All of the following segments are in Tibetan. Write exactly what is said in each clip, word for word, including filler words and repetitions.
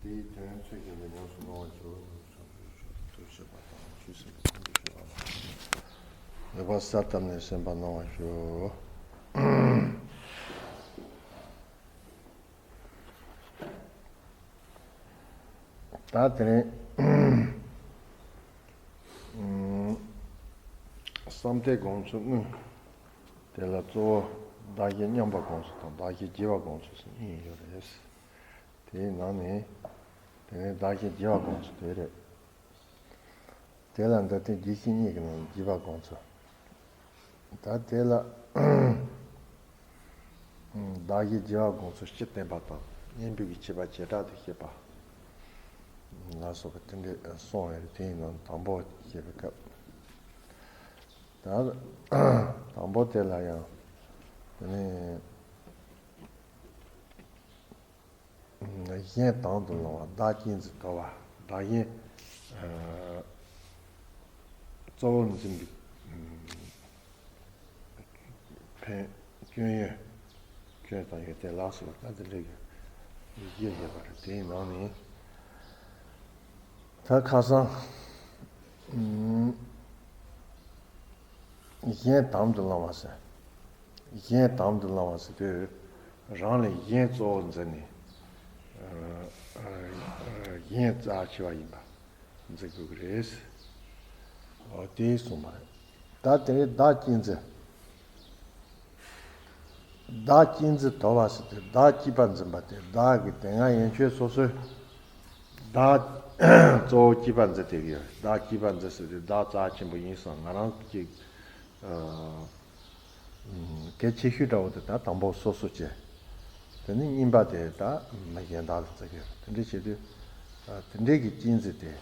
དེའི་དོན་ཚུལ་བཞིན་དུ་ཉམས་སུ་བླང་བར་བྱའོ། ཐུགས་ཆེ་བ་དང་ཆོས་སེམས་ཀྱི་ཐུགས་རྗེ་ཆེ་བ་དང་། ཡོད་པ་གསལ་བཏབ་ནས་གསན་པ་གནང་བར་ཞུ། ད་དེ་རིང་བསམ་གཏན་སྒོམ་ཚུལ་དངོས། དེ་ལ་གཙོ་བོ་བདག་གཞན་མཉམ་པ་སྒོམ་ཚུལ་དང་བདག་གཞན་བརྗེ་བ་སྒོམ་ཚུལ་ཟེར་གཉིས་ཡོད་རེད། དེའི་ནང་ནས་དེ་ནས་བདག་གཞན་བརྗེ་བ་སྒོམ་ཚུལ་དེ་རེད། དེ་ལ་འདི་ལྟའི་བརྗེ་ཤེས་གཉིས་ཀྱི་ནང་བརྗེ་བ་སྒོམ་ཚུལ། ད་དེ་ལ་བདག་གཞན་བརྗེ་བ་སྒོམ་ཚུལ་སྤྱི་བསྟན་པ་དང་གཉེན་པོའི་གི་ཁྱད་པར་བྱེ་བྲག་ཏུ་བཤད་པ་ལ་སོགས་པ་དེ་འདྲའི་གསུངས་ཡོད་རེད། དེའི་ནང་དང་པོ་བཤད་པའི་སྐབས། ད་དང་པོ་དེ་ལ་ཡང་དེ་ནས་གཞན་དང་དུ་བླང་བ། བདག་གཅེས་འཛིན་དོར་བ། བདག་གཞན་གཙོ་བོར་འཛིན་པའི་ཕན་སྐྱོན་ཡོན། སྐྱོན་དང་ཡོན་ཏན་ལ་སོགས་པ་ད་དེ་འདྲ་གི་བཞི་ཡོད་པ་རེད། དེའི་ནང་ནས་ད་ཁ་སང་གཞན་དང་དུ་བླང་བ་ཟེར། གཞན་དང་དུ་བླང་བ་ཟེར་དུས་རང་ལས་གཞན་གཙོ་བོར་འཛིན་ནས་གཞན་རྩ་ཆེ་བ་ཡིན་པ་འཛིན་དགོས་ཀྱི་རེད། འོ་དེ་གསུངས་པ་རེད། ད་དེ་བདག་གཅེས་འཛིན། བདག་གཅེས་འཛིན་དོར་བ་ཟེར་དུས་བདག་གཅེས་པར་འཛིན་པ་དེ་བདག་གི་དེ་སྔ་ཡན་ཆོད་སོ་སོའི་བདག་གཙོ་བོ་གཅེས་པར་འཛིན་དེ་གི་ཡོད། བདག་གཅེས་པར་འཛིན་ཟེར་དུས་བདག་རྩ་ཆེན་པོ་ཡིན་སོང་། ང་རང་གཅིག་གལ་ཆེ་ཤོས་འདྲ་བོ་དེ་ད་དང་པོ་སོ་སོ་བྱས། དེ་ནས་གཉིས་པ་དེ་ད་མི་གཞན་དག་ལ་བརྩི་གི་ཡོད། དེ་འདྲ་བྱེད་དུས་དེ་འདྲའི་གི་གཅེས་འཛིན་དེ་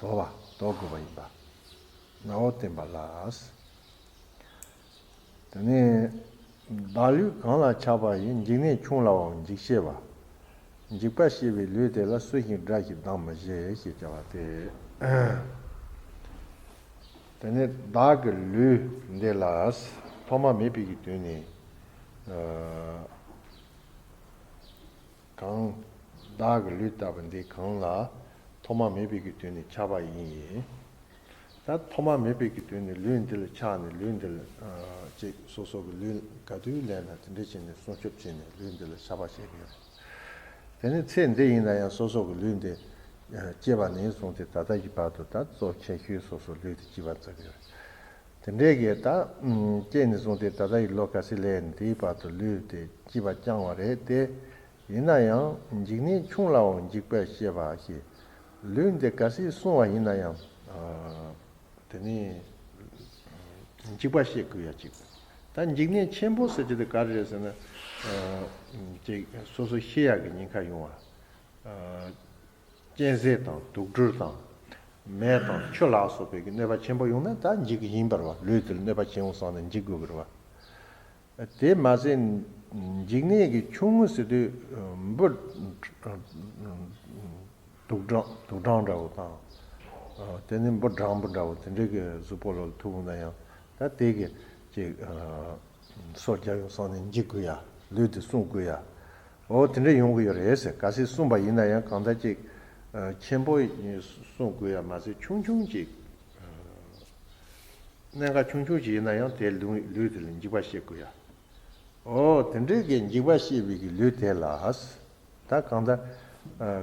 དོར་བ་དོར་དགོས་པ་ཡིན་པ་ངོ་བོ་བསྟན་པ་ལ། དེ་ནས་བདག་ལུས་གང་ལ་ཆགས་པ་ཡིས། འཇིག་གནས་ཆུང་ལའང་འཇིགས་བྱེད་པ། འཇིགས་པ་སྐྱེ་བའི་ལུས་དེ་ལ། སུ་ཞིག་དགྲ་ཞིག་སྡང་མི་བྱེད་ཞེས་བྱ་བ་སྟེ། དེ་ནས་བདག་གི་ལུས་འདི་ལ་ཐོག་མ་མེད་པའི་གི་དུས་ནས་གང་བདག་གི་ལུས་ལྟ་བུ་འདི་གང་ལ་ཐོག་མ་མེད་པའི་གི་དུས་ནས་ཆགས་པ་ཡིན། ད་ཐོག་མ་མེད་པའི་གི་དུས་ནས་ལུས་འདི་ལ་ཆགས་ནས་ལུས་འདི་ལ་ཅིག་སོ་སོ་གི་ལུས་ག་དུས་ལེན་ན་དེ་འདྲ་བྱས་ནས་སྲུང་སྐྱོབ་བྱས་ནས་ལུས་འདི་ལ་ཆགས་པ་བྱེད་ཀྱི་ཡོད། དེ་ནས་ཚེ་འདི་ཡིན་ན་ཡང་སོ་སོ་གི་ལུས་འདི་སྐྱེས་པ་ནས་བཟུང་སྟེ་ད་ལྟ་གི་བར་དུ་ད་གཙོ་ཆེ་ཤོས་སོ་སོ་ལུས་འདི་སྐྱེས་པ་བརྩི་གི་ཡོད། དེ་འདྲའི་གི་ད་སྐྱེས་ནས་བཟུང་སྟེ་ད་ལྟ་ཡི་ལོ་ག་ཚོད་ལས་འདིའི་བར་དུ་ལུས་དེ་སྐྱིད་པ་བསྐྱངས་པ་རེད་དེ། ཡིན་ན་ཡང་འཇིག་གནས་ཆུང་ལའང་འཇིགས་པ་སྐྱེད་པ་ཞེས། ལུས་འདི་ག་ཚོད་བསྲུང་བ་ཡིན་ན་ཡང་དེ་ནི་འཇིགས་པ་སྐྱེད་དགོས་ཡ་ཅིག་ད་འཇིག་གནས་ཆེན་པོ་ཟེར་གྱི་དེ་ག་རེ་རེད་ཟེར་ན། ཅིག་སོ་སོ་ཤི་ཡག་གི་ཉེན་ཁ་ཡོང་བ། གཅན་གཟན་དང་དུག་སྦྲུལ་དང་མེ་དང་ཆུ་ལ་སོགས་པའི་གི་གནོད་པ་ཆེན་པོ་ཡོང་ན་ད་འཇིག་གི་ཡིན་པ་རེད་བ། ལུས་དེར་གནོད་པ་ཆེན་པོ་སོང་ན་འཇིག་དགོས་ཀྱི་རེད་བ། དེ་མ་ཟད་འཇིག་གནས་ཀྱི་ཆུང་ངུ་ཟེར་དུས་འབུ་དུག་སྦྲང་དུག་སྦྲང་འདྲ་བོ་དང་། དེ་ནས་འབུ་སྦྲང་བུ་འདྲ་བོ་དེ་འདྲའི་གི་གཟུགས་པོ་ལ་ཐུག་ན་ཡང་ད་དེ་གི་ཅིག་སྲོག་སྐྱབས་ཡོང་སོང་ནས་འཇིག་དགོས་ཡ། ལུས་དེ་བསྲུང་དགོས་ཡ། འོ་དེ་འདྲ་ཡོང་གི་ཡོད་རེད་ཟེར། གལ་སྲིད་བསྲུངས་པ་ཡིན་ན་ཡང་གང་ལྟར་ཅིག་ཆེན་པོ་བསྲུང་དགོས་ཡ་མ་ཟད་ཆུང་ཆུང་ཅིག་གནད་འགག་ཆུང་ཆུང་ཅིག་ཡིན་ན་ཡང་དེ་ལུས་ལུས་དེ་ལ་འཇིགས་པ་བྱེད་དགོས་ཡ། འོ་དེ་འདྲའི་གི་འཇིགས་པ་བྱེད་པའི་གི་ལུས་དེ་ལ་ད་གང་ལྟར་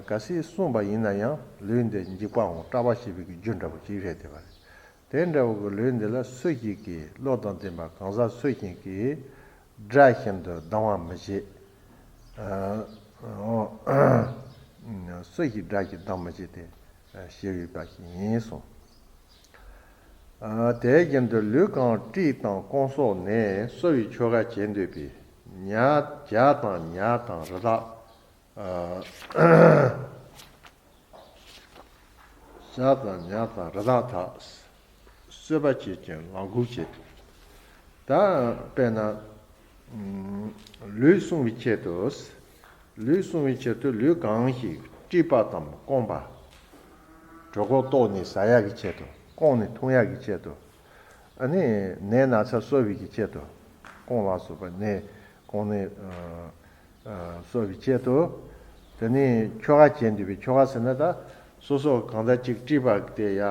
གལ་སྲིད་བསྲུངས་པ་ཡིན་ན་ཡང་ལུས་འདི་འཇིགས་པའང་སྐྲག་པ་བྱེད་པའི་གི་རྒྱུ་འདྲ་བོ་ཅིག་རེད་དེ་བ་རེད། དེ་འདྲ་བོ་གི་ལུས་འདི་ལ་སུ་ཞིག་གིས། བློ་དང་ལྡན་པ་གང་ཟག་སུ་ཞིག་གིས་དགྲ་བཞིན་དུ་སྡང་བ་མི་བྱེད། སུ་ཞིག་དགྲ་བཞིན་སྡང་མི་བྱེད་དེ་ཞེས་པ་ཞིག་ཡིན་གསུངས། དེ་བཞིན་དུ་ལུས་གང་དཀྲིས་དང་བསྐོངས་སོགས་ནས། གསོ་བའི་ཆོ་ག་བྱེད་འདོད་པས། ཉ་བྱ་དང་ཉ་དང་རི་དྭགས། བྱ་དང་ཉ་དང་རི་དྭགས་དག་གསོད་པ་བྱེད་ཅིང་ལག་འགུལ་བྱེད། ད་དཔེར་ན། ལུས་བསྲུང་བའི་ཆེད་དུ། ལུས་བསྲུང་བའི་ཆེད་དུ་ལུས་གང་ཞིག་དཀྲིས་པ་དང་བསྐོངས་པ། གྲོད་ཁོག་ལྟོགས་ནས་ཟ་ཡག་གི་ཆེད་དུ། བསྐོངས་ནས་འཐུང་ཡག་གི་ཆེད་དུ། ཨ་ནི་ནད་ན་ཚ་གསོ་བའི་གི་ཆེད་དུ། བསྐོངས་ལ་སོགས་པ་ནད་བསྐོངས་ནས་གསོ་བའི་ཆེད་དུ། དེ་ནས་ཁྱོ་ག་བྱེད་འདོད་པའི་ཁྱོ་ག་ཟེར་ན་ད་སོ་སོ་གང་ལྟར་ཅིག་དཀྲིས་པ་དེ་ཡ་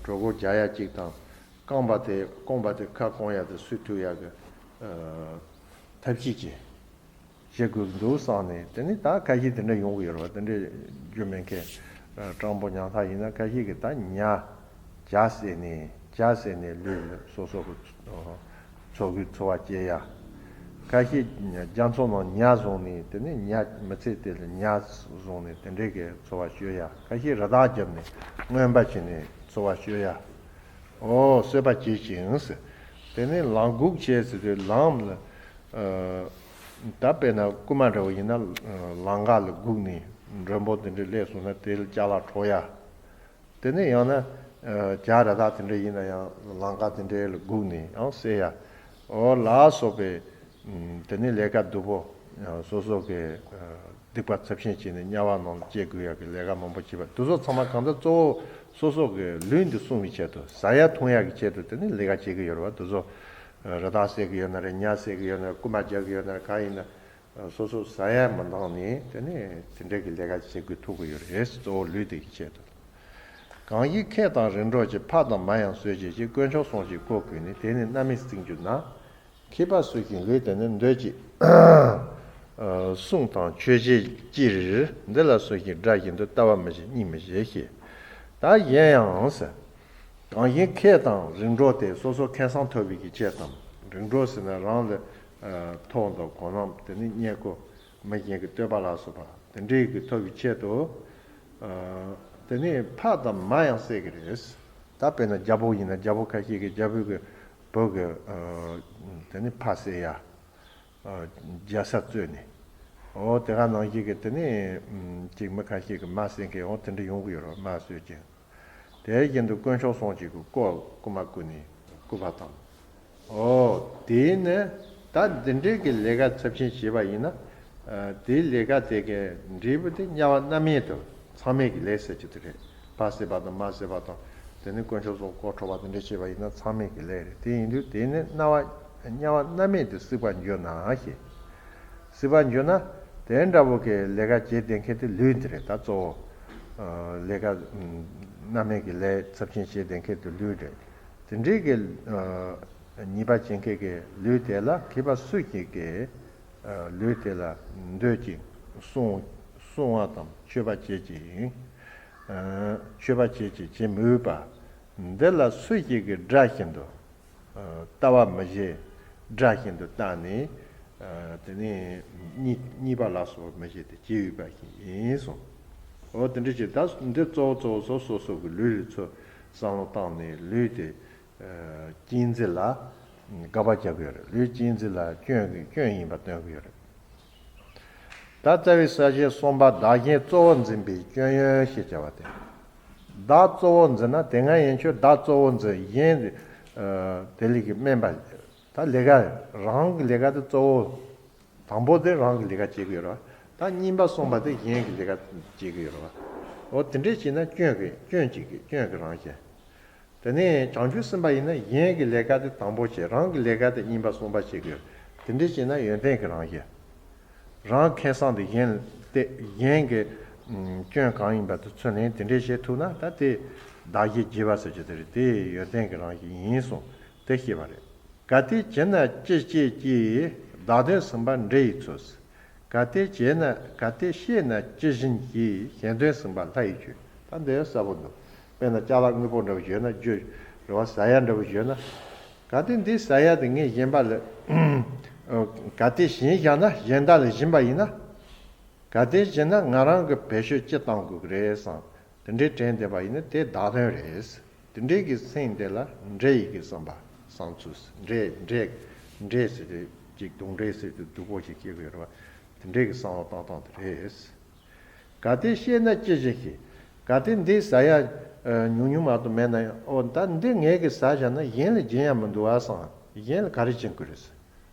གྲོད་ཁོག་རྒྱག་ཡ་ཅིག་དང་རྐང་པ་དེ་རྐང་པ་དེ་ཁ་སྐོང་ཡ་དེ་སུས་ཐུབ་ཡ་གི་ཐབས་ཤེས་ཀྱིས་བྱེད་དགོས་འདུག་བསམ་ནས། དེ་ནས་ད་ཁ་ཤས་དེ་འདྲ་ཡོང་གི་ཡོད་རེད་བ། དེ་འདྲ་རྒྱུ་མེད་མཁན་སྤྲང་པོ་ཉམ་ཐག་ཡིན་ན་ཁ་ཤས་ཀྱིས་ད་ཉ་ཇ་བསྲེས་ནས་ཇ་བསྲེས་ནས་ལུས་ལ་སོ་སོ་གི་འཚོ་གི་འཚོ་བ་སྐྱེལ་ཡ། ཁ་ཤས་རྒྱ་མཚོ་ནང་ཉ་བཟུང་ནས་དེ་ནས་ཉ་མི་ཚེ་དེ་ལ་ཉ་བཟུང་ནས་དེ་འདྲའི་གི་འཚོ་བ་སྐྱོལ་ཡ། ཁ་ཤས་རི་དྭགས་བརྒྱབ་ནས་རྔོན་པ་བྱས་ནས་འཚོ་བ་སྐྱོལ་ཡ། ཨོ་གསོད་པ་བྱེད་ཅིང་ཟེར། དེ་ནས་ལམ་སྒུག་བྱས་ཟེར་དུས་ལམ་ལ་ཨ་ད་དཔེར་ན་རྐུན་མ་འདྲ་བོ་ཡིན་ན་ལམ་ཁ་ལ་སྒུག་ནས་མགྲོན་པོ་དེ་འདྲ་སླེབས་སོང་ན་དེ་ལ་ཅ་ལག་འཕྲོག་ཡ། དེ་ནས་ཡང་ན་ཨ་བྱ་རི་དྭགས་དེ་འདྲ་ཡིན་ན་ཡང་ལམ་ཁ་དེ་འདྲ་ལ་སྒུག་ནས་ཡང་བསད་ཡ། ཨོ་ལ་སོགས་པའི་ཨམ་དེ་ནས་ལས་ཀ་སྡུག་པོ་ཨ་སོ་སོ་གི་ཨ་སྡིག་པ་ཚབས་ཆེན་བྱས་ནས་དམྱལ་བ་ནང་སྐྱེ་དགོས་ཡག་གི་ལས་ཀ་མང་པོ་བྱེད་པ་དེ་ཚོ་ཚང་མ་གང་ལྟར་གཙོ་བོ་སོ་སོ་གི་ལུས་འདི་སྲུང་བའི་ཆེད་དུ་ཟ་ཡ་འཐུང་ཡག་གི་ཆེད་དུ་དེ་ནས་ལས་ཀ་བྱེད་ཀྱི་ཡོད་རེད་བ། དེ་ཚོ་རི་དྭགས་བསད་ཀྱི་ཡོད་ན་རེད། ཉ་བསད་ཀྱི་ཡོད་ན་རེད། རྐུན་མ་རྒྱག་གི་ཡོད་ན་རེད། གང་ཡིན་ན་སོ་སོ་ཟ་ཡ་མི་འདང་ནས་དེ་ནས་དེ་འདྲ་གི་ལས་ཀ་བྱེད་དགོས་ཐུག་གི་ཡོད་རེད། གཙོ་བོ་ལུས་དེ་གི་ཆེད་དུ། གང་ཞིག་མཁས་དང་རིགས་འགྲོ་ཆེ། ཕག་དང་མ་ཡང་གསོད་བྱེད་ཅིང་། དཀོན་མཆོག་གསུམ་གྱིས་བཀོད་བགོས་ནས། དེ་ནི་རྣམ་སྨིན་བསྲིང་གྱུར་ན། མཁས་པ་སུ་ཞིག་ལུས་དེ་ནི་འདོད་ཅིང་། གསུང་དང་མཆོད་བྱེད་ཀྱིས། འདི་ལ་སུ་ཞིག་དགྲ་བཞིན་དུ། ལྟ་བ་མི་བྱེད་གཉིད་མི་བྱེད་ཞེས། ད་གཞན་ཡང་ཟེར། གང་ཞིག་མཁས་དང་རིགས་འགྲོ་སྟེ། སོ་སོ་མཁས་སམ་ཐོབ་པའི་གི་ཆེད་དམ། རིགས་འགྲོ་ཟེར་ན་རང་ལ་ཨ་མཐོ་དང་གོ་ལམ་དེ་ནི་སྙད་གོ་མི་གཞན་གྱི་བསྟོད་པ་ལ་སོགས་པ་དེ་འདྲའི་གི་ཐོབ་པའི་ཆེད་དུ། ཨ་དེ་ནས་ཕག་དང་མ་ཡང་བསད་ཀྱི་རེད། ད་དཔེར་ན་རྒྱལ་པོ་ཡིན་ན་རྒྱལ་པོ་ཁ་ཤས་ཀྱིས་རྒྱལ་པོའི་གི་བུ་གི་ཨ་དེ་ནས་ཕག་བསད་ཡ། ཨ་རྒྱལ་ས་རྩོད་ནས། འོ་དེ་ག་ནང་བཞིན་གྱི་དེ་ནས་ཨམ་ཅིག་མི་ཁ་ཤས་ཀྱིས་མ་བསད་མཁན་འོ་དེ་འདྲ་ཡོང་གི་ཡོད་རེད། མ་གསོད་ཅིང་། དེ་བཞིན་དུ་དཀོན་མཆོག་གསུམ་གྱིས་བཀོད། རྐུན་མ་རྐུ་ནས་རྐུ་བ་དང་། ཨོ་དེ་ནི་ད་འདི་འདྲའི་གི་ལས་ཀ་ཚབས་ཆེན་བྱས་པ་ཡིན་ན། ཨ་དེའི་ལས་ཀ་དེ་གི་འབྲས་བུ་དེ་དམྱལ་བ་རྣམ་གཡེང་དུ་མཚམས་མེད་ཀྱི་ལས་ཟེར་གྱི་དེ་རེད། ཕག་བསད་པ་དང་མ་བསད་པ་དང་། དེ་ནི་དཀོན་མཆོག་གསུམ་བཀོད་འཕྲོག་པ་དེ་འདྲ་བྱས་པ་ཡིན་ན་མཚམས་མེད་ཀྱི་ལས་རེད། དེ་ཡིན་དུས་དེ་ནི་དམྱལ་བ་དམྱལ་བ་རྣམ་གཡེང་དུ་སྲིད་པར་འགྱུར་ན་ཞེས། སྲིད་པར་འགྱུར་ན་དེ་འདྲ་བོ་གི་ལས་ཀ་བྱེད་བསྡད་མཁན་དེ་ལུས་འདི་རེད། ད་གཙོ་བོ་ཨ་ལས་ཀ་ཨམ་རྣམ་གཡེང་གི་ལས་ཚབས་ཆེན་བྱེད་བསྡད་མཁན་དེ་ལུས་རེད། དེ་འདྲའི་གི་ཨ་ཉེས་པ་བྱེད་མཁན་གི་ལུས་དེ་ལ་མཁས་པ་སུ་ཞིག་གིས་ཨ་ལུས་དེ་ལ་འདོད་ཅིང་སྲུང་སྲུང་བ་དང་མཆོད་པ་བྱེད་ཅིང་། ཨ་མཆོད་པ་བྱེད་ཅིང་བྱེད་མི་འོས་པ། འདི་ལ་སུ་ཞིག་གིས་དགྲ་བཞིན་དུ་ཨ་ལྟ་བ་མི་བྱེད། དགྲ་བཞིན་དུ་བལྟས་ནས་ཨ་དེ་ནས་གཉིད་གཉིད་པ་ལ་སོགས་མི་བྱེད་དེ་བྱེད་འོས་པ་ཞིག་ཡིན་གསུངས། འོ་དེ་འདྲ་བྱས་ད་འདི་གཙོ་བོ་གཙོ་བོ་སོ་སོ་སོ་གི་ལུས་ལ་ཚུར་བསམ་བློ་བཏང་ནས་ལུས་དེ་ཨ་གཅན་གཟན་ལ་དགག་པ་རྒྱག་གི་ཡོད་རེད། ལུས་གཅན་གཟན་ལ་སྐྱོན་གྱི་སྐྱོན་ཡིན་པ་སྟོན་གྱི་ཡོད་རེད། ད་རྩ་བའི་ས་བཅད་གསུམ་པ་བདག་གཞན་གཙོ་བོར་འཛིན་པའི་སྐྱོན་ཡོན་ཞེས་བྱ་བ་སྟེ། བདག་གཙོ་བོར་འཛིན་ན་དེ་སྔ་ཡན་ཆོད་བདག་གཙོ་བོར་འཛིན། གཞན་དེ་ཨ་དེ་ལས་ཀྱི་དམན་པ། ད་ལས་ཀ་རང་གི་ལས་ཀ་དེ་གཙོ་བོ། དང་པོ་དེ་རང་གི་ལས་ཀ་བྱེད་ཀྱི་ཡོད་རེད་བ། ད་གཉིས་པ་གསུམ་པ་དེ་གཞན་གྱི་ལས་ཀ་བྱེད་ཀྱི་ཡོད་རེད་བ། འོ་དེ་འདྲས་བྱས་ན་སྐྱོན་གྱི་སྐྱོན་གཅིག་གི་སྐྱོན་གྱི་རང་བཞིན། དེ་ནས་བྱང་ཆུབ་སེམས་དཔའ་ཡིན་ན་གཞན་གྱི་ལས་ཀ་དེ་དང་པོ་བྱེད། རང་གི་ལས་ཀ་དེ་གཉིས་པ་གསུམ་པ་བྱེད་དགོས། དེ་འདྲས་བྱས་ན་ཡོན་ཏན་གྱི་རང་བཞིན། རང་ཁེ་བཟང་དེ་གཞན་ལ་སྟེར། གཞན་གྱི་ཨམ་སྐྱོན་གང་ཡིན་པ་དེ་ཚུར་ལེན། དེ་འདྲས་བྱེད་ཐུབ་ན་ད་དེ་བདག་གཞན་བརྗེ་བ་ཟེར་རྒྱུ་དེ་རེད། དེ་ཡོན་ཏན་གྱི་རང་བཞིན་ཡིན་གསུངས་ཏེ་བཤད་པ་རེད། གལ་ཏེ་བྱས་ན་ཅི་བྱེད་ཀྱིས། བདག་དོན་ཟིན་པ་འདྲེ་ཡིས་འཚོལ། གལ་ཏེ་བྱས་ན་གལ་ཏེ་ཤེས་ན་ཅི་བཞིན་གྱིས། གཞན་དོན་ཟིན་པ་ལྷ་ཡིས་ཆོད། ད་འདི་གསལ་པོ་འདུག་དཔེར་ན་ཅ་ལག་དངོས་པོ་འདྲ་བོ་ཡོད་ན་རྒྱུ་རེད་བ། ཟ་ཡ་འདྲ་བོ་ཡོད་ན། གལ་ཏེ་འདི་ཟ་ཡ་དེ་ངས་གཞན་པ་ལ་གལ་ཏེ་བྱིན་བཞག་ན་གཞན་དག་ལ་བྱིན་པ་ཡིན་ན། གལ་ཏེ་བྱིན་ན་ང་རང་གི་བེད་སྤྱོད་ཅི་གཏང་དགོས་ཀྱི་རེད་བསམ། དེ་འདྲའི་དྲན་བསྡད་པ་ཡིན་ན་དེ་བདག་དོན་རེད། དེ་འདྲའི་གི་སེམས་དེ་ལ་འདྲེ་ཡི་གི་བསམ་པ་བསམ་ཚུལ། འདྲེ་འདྲེ་འདྲེ་ཟེར་དུས་ཅིག་གདོན་འདྲེ་ཟེར་དུས་སྡུག་པོ་ཞིག་སྐྱེ་གི་ཡོད་རེད་བ། དེ་འདྲའི་གི་བསམ་བློ་བཏང་སྟངས་དེ་རེད། གལ་ཏེ་ཤེས་ན་ཅི་བྱེད་ཤེས། གལ་ཏེ་འདི་ཟ་ཡ་ཨ་ཉུང་ཉུང་མ་གཏོགས་མེད་ན་ཡང་ཨོ་ད་འདི་ངས་གི་ཟ་བཞག་ན་གཞན་ལ་སྦྱིན་ཡ་མི་འདུག་ཨ་བསམ། གཞན་ལ་ག་རེ་སྦྱིན་དགོས་རེད།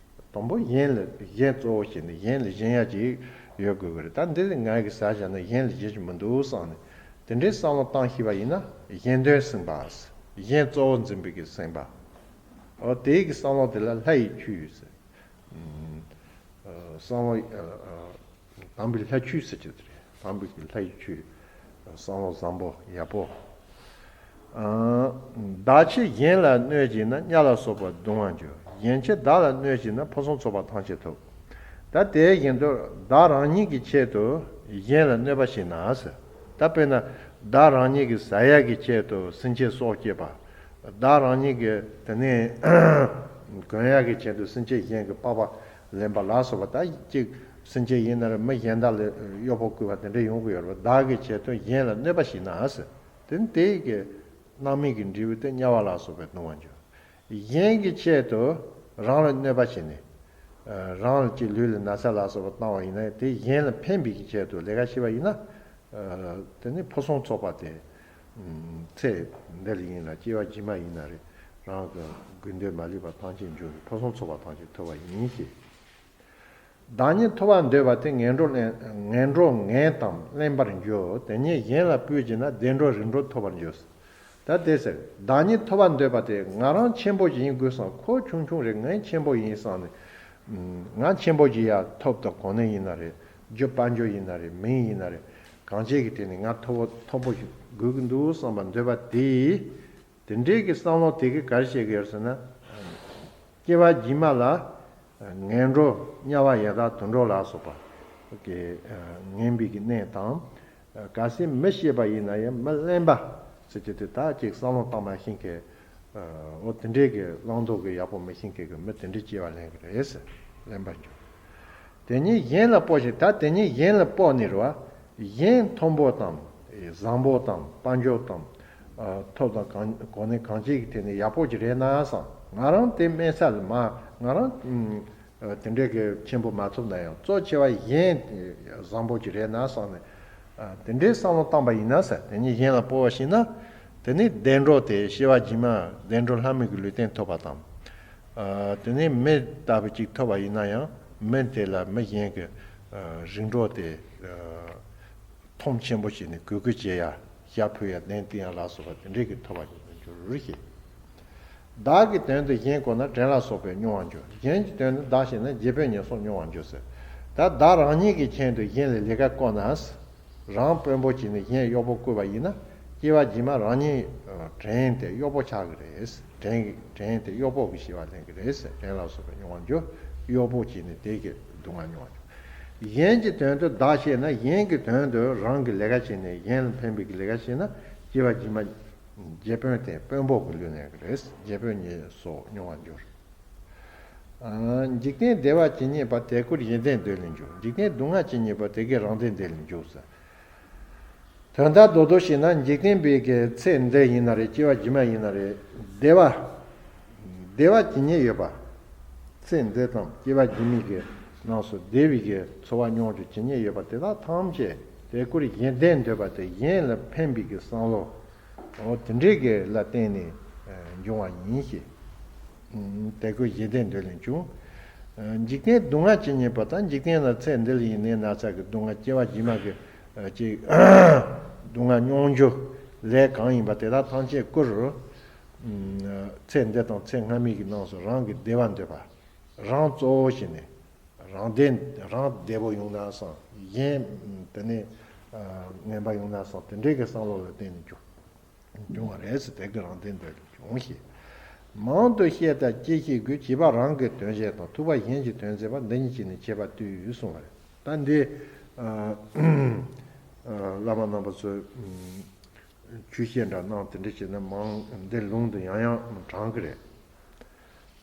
དང་པོ་གཞན་ལ་གཞན་གཙོ་བོ་བྱས་ནས་གཞན་ལ་སྦྱིན་ཡ་ཅིག་ཡོད་དགོས་ཀྱི་རེད། ད་འདི་ལ་ང་གིས་ཟ་བཞག་ན་གཞན་ལ་སྦྱིན་གྱི་མི་འདུག་བསམ་ནས་དེ་འདྲའི་བསམ་བློ་བཏང་ཤེས་པ་ཡིན་ན་གཞན་དོན་སེམས་པ། གཞན་གཙོ་བོ་འཛིན་པའི་གི་སེམས་པ། འོ་དེའི་གི་བསམ་བློ་དེ་ལ་ལྷ་ཡིས་ཆོད་ཟེར། ཨ་བསམ་བློ་ཨ་ དམ་པའི་ལྷ་ཆོས་ཟེར་གྱི་དེ་རེད། དམ་པའི་ལྷ་ཡི་ཆོས། བསམ་བློ་བཟང་པོ་ཡག་པོ། ཨ། བདག་ཕྱིར་གཞན་ལ་གནོད་བྱེད་ན། གཉའ་ལ་སོགས་པ་གདུང་བར་འགྱུར། གཞན་ཕྱིར་བདག་ལ་གནོད་བྱེད་ན། ཕུན་སུམ་ཚོགས་པ་ཐམས་ཅད་ཐོབ། ད་དེ་བཞིན་དུ་བདག་རང་ཉིད་ཀྱི་ཆེད་དུ་གཞན་ལ་གནོད་པ་བྱེད་ན་ཟེར། ད་དཔེར་ན་བདག་རང་ཉིད་ཀྱི་ཟ་ཡག་གི་ཆེད་དུ་སེམས་ཅན་སྲོག་བཅད་པ། བདག་རང་ཉིད་ཀྱི་དེ་ནས་གོན་ཡག་གི་ཆེད་དུ་སེམས་ཅན་གཞན་གྱི་པགས་པ་ལེན་པ་ལ་སོགས་པ། ད་གཅིག་སེམས་ཅན་ཡིན་ན་རེད། མི་གཞན་དག་ལ་གཡོག་པོ་བསྐོས་པ་དེ་འདྲ་ཡོང་གི་ཡོད་རེད་པ། བདག་གི་ཆེད་དུ་གཞན་ལ་གནོད་པ་བྱེད་ན་ཟེར། དེ་ནི་དེ་གི་སྣང་མེད་ཀྱི་འབྲས་བུ་དེ་དམྱལ་བ་ལ་སོགས་པས་གདུང་བར་འགྱུར། གཞན་གྱི་ཆེད་དུ་རང་ལ་གནོད་པ་བྱས་ནས། རང་ལ་ཅིག་ལུས་ལ་ན་ཚ་ལ་སོགས་པ་བཏང་བ་ཡིན་ན་ཡང་། དེ་གཞན་ལ་ཕན་པའི་གི་ཆེད་དུ་ལས་ཀ་བྱས་པ་ཡིན་ན། དེ་ནི་ཕུན་སུམ་ཚོགས་པ་དེ་ཚེ་འདི་ལ་ཡིན་ན། སྐྱེ་བ་རྗེས་མ་ཡིན་ན་རེད། རང་གི་དགོས་འདོད་མ་ལུས་པ་ཐམས་ཅད་འབྱུང་བའི་ཕུན་སུམ་ཚོགས་པ་ཐམས་ཅད་ཐོབ་པ་ཡིན་ཞེས། བདག་ཉིད་ཐོབ་པར་འདོད་པ་དེ། ངན་འགྲོ་ངན་ངན་འགྲོ་ངན་དང་ལེན་པར་འགྱུར། དེ་ཉིད་གཞན་ལ་ཕུལ་བྱས་ན། བདེ་འགྲོ་རིགས་འགྲོར་ཐོབ་པར་འགྱུར། ད་དེ་ཟེར། བདག་ཉིད་ཐོབ་པར་འདོད་པ་དེ། ང་རང་ཆེན་པོ་ཞིག་ཡིན་དགོས་བསམ། ཁོ་ཆུང་ཆུང་རེད། ངས་ཆེན་པོ་ཡིན་བསམ་ནས། ང་ཆེན་པོ་ཞིག་ཡར་ཐོབ་དང་གོ་གནས་ཡིན་ན་རེད། རྒྱུ་དཔལ་འབྱོར་ཡིན་ན་རེད། མིང་ཡིན་ན་རེད། གང་ཅིའི་ཐད་ནས་ང་མཐོ་པོ་མཐོ་པོ་ཞིག་དགོས་ཀྱི་འདུག་བསམ་པར་འདོད་པ་དེ། དེ་འདྲའི་གི་བསམ་བློ་དེ་གིས་ག་རེ་བྱེད་ཀྱི་ཡོད་ཟེར་ན། སྐྱེ་བ་རྗེས་མ་ལ་ངན་འགྲོ་དམྱལ་བ་ཡི་དྭགས་དུད་འགྲོ་ལ་སོགས་པ་གི་ངན་པའི་གི་གནས་དང་། གལ་སྲིད་མི་ཤེས་པ་ཡིན་ན་ཡང་མི་གླེན་པ་ཟེར་གྱི་དེ། ད་ཅིག་བསམ་བློ་བཏང་མ་ཤེས་མཁན། འོ་དེ་འདྲའི་གི་བླང་དོར་གི་ཡག་པོ་མི་ཤེས་མཁན་གྱི་མི་དེ་འདྲའི་སྐྱེ་བ་ལེན་གྱི་རེད་ཟེར། གླེན་པར་འགྱུར། དེ་ཉིད་གཞན་ལ་སྤོ་ཞིང་། ད་དེ་ཉིད་གཞན་ལ་སྤོ་ནས་རེད་བ། གཞན་མཐོན་པོ་དང་། བཟང་པོ་དང་། དཔལ་འབྱོར་དང་། ཨ། ཐོབ་དང་གང་གོ་གནས་གང་ཅིའི་ཐད་ནས་ཡག་པོ་ཅིག་རེད་ན་བསམ། ང་རང་དེ་དམན་ས་ལ་མ། ང་རང་ཨ་དེ་འདྲའི་གི་ཆེན་པོ་མ་ཐོབ་ན་ཡང་། གཙོ་ཆེ་བ་གཞན་བཟང་པོ་ཅིག་རེད་ན་བསམ་ནས། ཨ། དེ་འདྲའི་བསམ་བློ་བཏང་པ་ཡིན་ན་ཟེར། དེ་ཉིད་གཞན་ལ་སྤོ་བ་ཞིག་ན། དེ་ནི་བདེ་འགྲོ་སྟེ། སྐྱེ་བ་རྗེས་མ་བདེ་འགྲོ་ལྷ་མི་གི་ལུས་རྟེན་ཐོབ་པ་དང་། ཨ། དེ་ནས་མི་ལྟ་བུ་ཅིག་ཐོབ་པ་ཡིན་ན་ཡང་། མི་དེ་ལ་མི་གཞན་གྱི། ཨ། རིགས་འགྲོ་སྟེ། ཨ། མཐོང་ཆེན་པོ་བྱས་ནས་གུས་བཀུར་བྱེད་ཡ། ཞབས་ཕུལ་ཡ། གདན་བཏིང་ཡ་ལ་སོགས་པ་དེ་འདྲའི་གི་ཐོབ་པ་ཡིན་པར་འགྱུར་ཞེས། བདག་གི་དོན་དུ་གཞན་བཀོལ་ན། བྲན་ལ་སོགས་པས་མྱོང་བར་འགྱུར། གཞན་གྱི་དོན་དུ་བདག་བྱས་ན། རྗེ་དཔོན་ཉིད་སོགས་མྱོང་བར་འགྱུར་ཟེར། ད་བདག་རང་ཉིད་ཀྱི་ཆེད་དུ་གཞན་ལ་ལས་ཀ་བཀོལ་ན། རང་དཔོན་པོ་བྱས་ནས་གཞན་གཡོག་པོ་བསྐོས་པ་ཡིན་ན། སྐྱེ་བ་རྗེས་མ་རང་ཉིད་བྲན་ཏེ་གཡོག་པོ་ཆགས་ཀྱི་རེད། བྲན་བྲན་ཏེ་གཡོག་པོ་གི་སྐྱེ་བ་ལེན་གྱི་རེད། བྲན་ལ་སོགས་པས་མྱོང་བར་འགྱུར། གཡོག་པོ་བྱས་ནས་དེ་གི་སྡུག་བསྔལ་མྱོང་བར་འགྱུར། གཞན་གྱི་དོན་དུ་བདག་བྱས་ན། གཞན་གྱི་དོན་དུ་རང་གི་ལས་ཀ་བྱས་ནས་གཞན་ལ་ཕན་པའི་གི་ལས་ཀ་བྱས་ན། སྐྱེ་བ་རྗེས་མ་རྗེ་དཔོན་ཏེ་དཔོན་པོ་གི་ལུས་ལེན་གྱི་རེད། རྗེ་དཔོན་ཉིད་སོགས་མྱོང་བར་འགྱུར། ཨ། འཇིག་རྟེན་བདེ་བ་ཇི་སྙེད་པ། དད་བཀུར་བཞི་ལྡན་འདོད་ལས་འབྱུང་། འཇིག་རྟེན་སྡུག་བསྔལ་ཇི་སྙེད་པ། དེ་སྐད་རང་སྡེ་འདི་ལས་འབྱུང་ཟེར། དོན་དག་རྡོག་རྡོག་བཤད་ན། འཇིག་རྟེན་པའི་གི་ཚེ་འདི་ཡིན་ན་རེད། སྐྱེ་བ་རྗེས་མ་ཡིན་ན་རེད། བདེ་བ། བདེ་བ་ཇི་སྙེད་ཡོད་པ། ཚེ་འདི་དང་སྐྱེ་བ་རྗེས་མའི་གི་ནང་སུ་བདེ་བའི་གི་འཚོ་བ་མྱོང་རྒྱུ་ཇི་སྙེད་ཡོད་པ་དེ་དག་ཐམས་ཅད་དད་བཀུར་བཞི་ལྡན་འདོད་པ་དེ། གཞན་ལ་ཕན་པའི་གི་བསམ་བློ། འོ་དེ་འདྲའི་གི་ལ་བརྟེན་ནས་འབྱུང་བ་ཡིན་ཞེས། དད་བཀུར་བཞི་ལྡན་འདོད་ལས་འབྱུང་། འཇིག་རྟེན་སྡུག་བསྔལ་ཇི་སྙེད་པ་དང་། འཇིག་རྟེན་ན་ཚེ་འདི་ལ་ཡི་ནད་ན་ཚ་གི་སྡུག་བསྔལ། སྐྱེ་བ་རྗེས་མ་གི་ཅིག་སྡུག་བསྔལ་མྱོང་རྒྱུ་ལས་གང་ཡིན་པ་དེ་དག་ཐམས་ཅད་བཀུར། ཚེ་འདི་དང་ཚེ་སྔ་མའི་གི་ནང་སུ་རང་གི་བདེ་བ་འདོད་པ། རང་གཙོ་བོ་བྱས་ནས། རང་བདེ། རང་བདེ་པོ་ཡོང་ན་བསམ། གཞན་དེ་ནས་ངན་པ་ཡོང་ན་བསམ། དེ་འདྲའི་གི་བསམ་བློ་ལ་བརྟེན་ནས་འགྱུར། འབྱུང་བ་རེད་ཟེར། དེ་གི་རང་བདེ་འདོད་ལས་འབྱུང་ཞེས། མང་དུ་བཤད་ལྟར་ཅི་ཞིག་དགོས། བྱིས་པ་རང་གི་དོན་བྱེད་དང་། ཐུབ་པ་གཞན་གྱི་དོན་མཛད་པ། འདི་གཉིས་ཀྱིས་ནི་ཁྱད་པར་སྟོན་གསུངས་པ་རེད། ད་འདི། ཨ། ཨ། བླ་མ་རྣམ་པ་ཚོས་ཆོས་བཤད་འདྲ་གནང་། དེ་འདྲ་བྱས་ན་མང་འདི་ལུང་དུ་ཡང་ཡང་དྲངས་ཀྱི་རེད།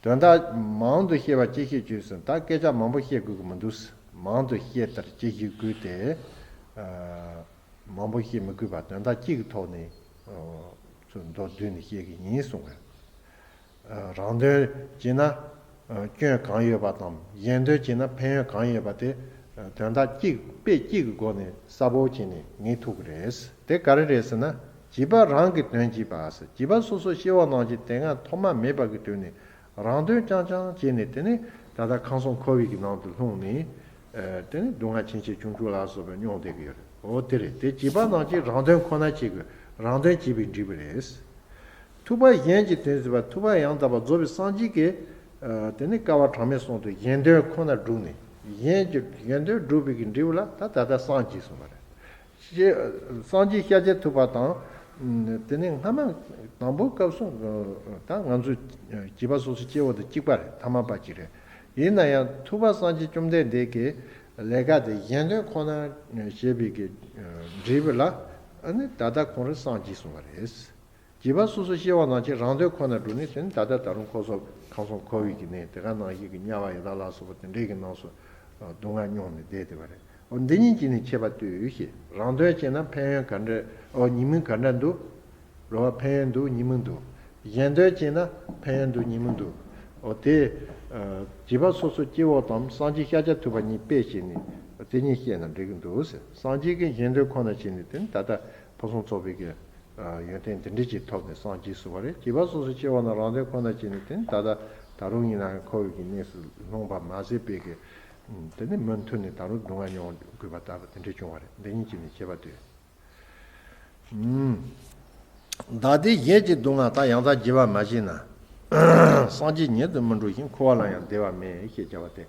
དོན་དག་མང་དུ་བཤད་པ་ཅི་ཞིག་བྱོས་ཟེར། ད་སྐད་ཆ་མང་པོ་བཤད་དགོས་ཀྱི་མི་འདུག། མང་དུ་བཤད་ལྟར་ཅི་ཞིག་དགོས་ཏེ། ཨ། མང་པོ་བཤད་མི་དགོས་པར་དོན་དག་གཅིག་གི་ཐོག་ནས། ཨ། ཚུར་མདོར་བསྡུས་ནས་བཤད་ཀྱི་ཡིན་གསུངས་པས། ཨ། རང་དོན་བྱས་ན། ཨ། སྐྱོན་གང་ཡོད་པ་དང་། གཞན་དོན་བྱས་ན་ཕན་ཡོན་གང་ཡོད་པ་དེ། ཨ། དོན་དག་གཅིག་དཔེ་གཅིག་གི་སྒོ་ནས་གསལ་པོ་བྱས་ནས་ངེས་ཐུབ་ཀྱི་རེད། དེ་ག་རེ་རེད་ཟེར་ན། བྱིས་པ་རང་གི་དོན་བྱེད་པ་ཟེར། བྱིས་པ་སོ་སོ་སྐྱེ་བོ་རྣམས་ཀྱི་དེ་སྔ་ཐོག་མ་མེད་པ་གི་དུས་ནས། རང་དོན་རྐྱང་རྐྱང་བྱས་ནས། དེ་ནས་ད་ལྟ་ཁམས་གསུམ་འཁོར་བའི་གི་ནང་དུ་ལྷུང་ནས། ཨ། དེ་ནས་སྡུག་བསྔལ་ཆེན་ཆེ་ཆུང་ཆུང་ལ་སོགས་པ་མྱོང་བསྡད་ཀྱི་ཡོད་རེད། འོ་དེ་རེད། དེ་བྱིས་པ་རྣམས་ཀྱིས་རང་དོན་ཁོ་ན་བྱེད་དགོས། རང་དོན་བྱེད་པའི་འབྲས་བུ་རེད། ཐུབ་པ་གཞན་གྱི་དོན་མཛད་པ། ཐུབ་པ་ཡང་དག་པར་རྫོགས་པའི་སངས་རྒྱས་ཀྱིས། ཨ། དེ་ནས་བསྐལ་པ་གྲངས་མེད་གསུམ་དུ་གཞན་དོན་ཁོ་ན་བསྒྲུབས་ནས། གཞན་གྱི་གཞན་དོན་སྒྲུབ་པའི་གི་འབྲས་བུ་ལ་ད་ད་ལྟ་སངས་རྒྱས་གསུངས་པ་རེད། ཤེས། སངས་རྒྱས་ཤཱཀྱ་ཐུབ་པ་དང་། དེ་ནས་སྔ་མ་དང་པོའི་སྐབས་སུ་ད་ང་ཚོ་བྱིས་པ་སོ་སོ་སྐྱེ་བོ་དང་གཅིག་པ་རེད། ཐ་མལ་པ་གཅིག་རེད། ཡིན་ན་ཡང་ཐུབ་པ་སངས་རྒྱས་བཅོམ་ལྡན་འདས་ཀྱི་ལས་ཀ་དེ་གཞན་དོན་ཁོ་ན་བྱེད་པའི་གི་འབྲས་བུ་ལ་ཨ་ནི་ད་ལྟ་ཁོང་རང་སངས་རྒྱས་གསུངས་པ་རེད། བྱིས་པ་སོ་སོ་སྐྱེ་བོ་ནང་བཞིན་རང་དོན་ཁོ་ན་བསྒྲུབས་ནས་དེ་ནི་ད་ལྟ་ད་རུང་ཁོ་ཚོ་ཁམས་གསུམ་འཁོར་བའི་གི་གནས་དེ་ག་ནང་བཞིན་གྱི་དམྱལ་བ་ཡི་དྭགས་ལ་སོགས་པ་དེ་འདྲའི་གི་ནང་སོ་སྡུག་བསྔལ་མྱོང་ནས་བསྡད་བསྡད་པ་རེད། འོ་འདི་གཉིས་ཀྱིས་ནི་ཁྱད་པར་ལྟོས་ཞེས། རང་དོན་བྱས་ན་ཕན་ཡོན་ག་འདྲ། འོ་ཉེས་དམིགས་ག་འདྲ་འདུག་རེད་བ། ཕན་ཡོན་འདུག་ཉེས་དམིགས་འདུག་གཞན་དོན་བྱས་ན་ཕན་ཡོན་འདུག་ཉེས་དམིགས་འདུག་འོ་དེ་བྱིས་པ་སོ་སོ་སྐྱེ་བོ་དང་སངས་རྒྱས་ཤཱཀྱ་ཐུབ་པ་གཉིས་དཔེ་བྱས་ནས་དེ་གཉིས་བཤད་ན་འགྲིག་གི་འདུག་ཟེར། སངས་རྒྱས་ཀྱི་གཞན་དོན་ཁོ་ན་བྱས་ནས་དེ་ནི་ད་ལྟ་ཕུན་སུམ་ཚོགས་པའི་གི་ཡོན་ཏན་འདི་འདྲ་ཅིག་ཐོབ་ནས་སངས་རྒྱས་ཟེར་བ་རེད། བྱིས་པ་སོ་སོ་སྐྱེ་བོ་ན་རང་དོན་ཁོ་ན་བྱས་ནས་དེ་ནི་ད་ལྟ་ད་རུང་ཡིན་ན་ཡང་འཁོར་བའི་གི་གནས་སུ་ལྷུང་བ་མ་ཟད་པའི་གི་དེ་ནི་མུ་མཐུད་ནས་ད་རུང་སྡུག་བསྔལ་མྱོང་དགོས་པ་ལྟ་བུ་དེ་འདྲ་བྱུང་བ་རེད། འདི་གཉིས་ཀྱིས་ནི་ཁྱད་པར་ལྟོས། བདག་བདེ་གཞན་གྱི་སྡུག་བསྔལ་དག་ཡང་དག་བརྗེ་བར་མ་བྱས་ན། སངས་རྒྱས་ཉིད་དུ་མི་འགྲོ་ཞིང་། འཁོར་བ་ལ་ཡང་བདེ་བ་མེད་ཞེས་བྱ་བ་སྟེ།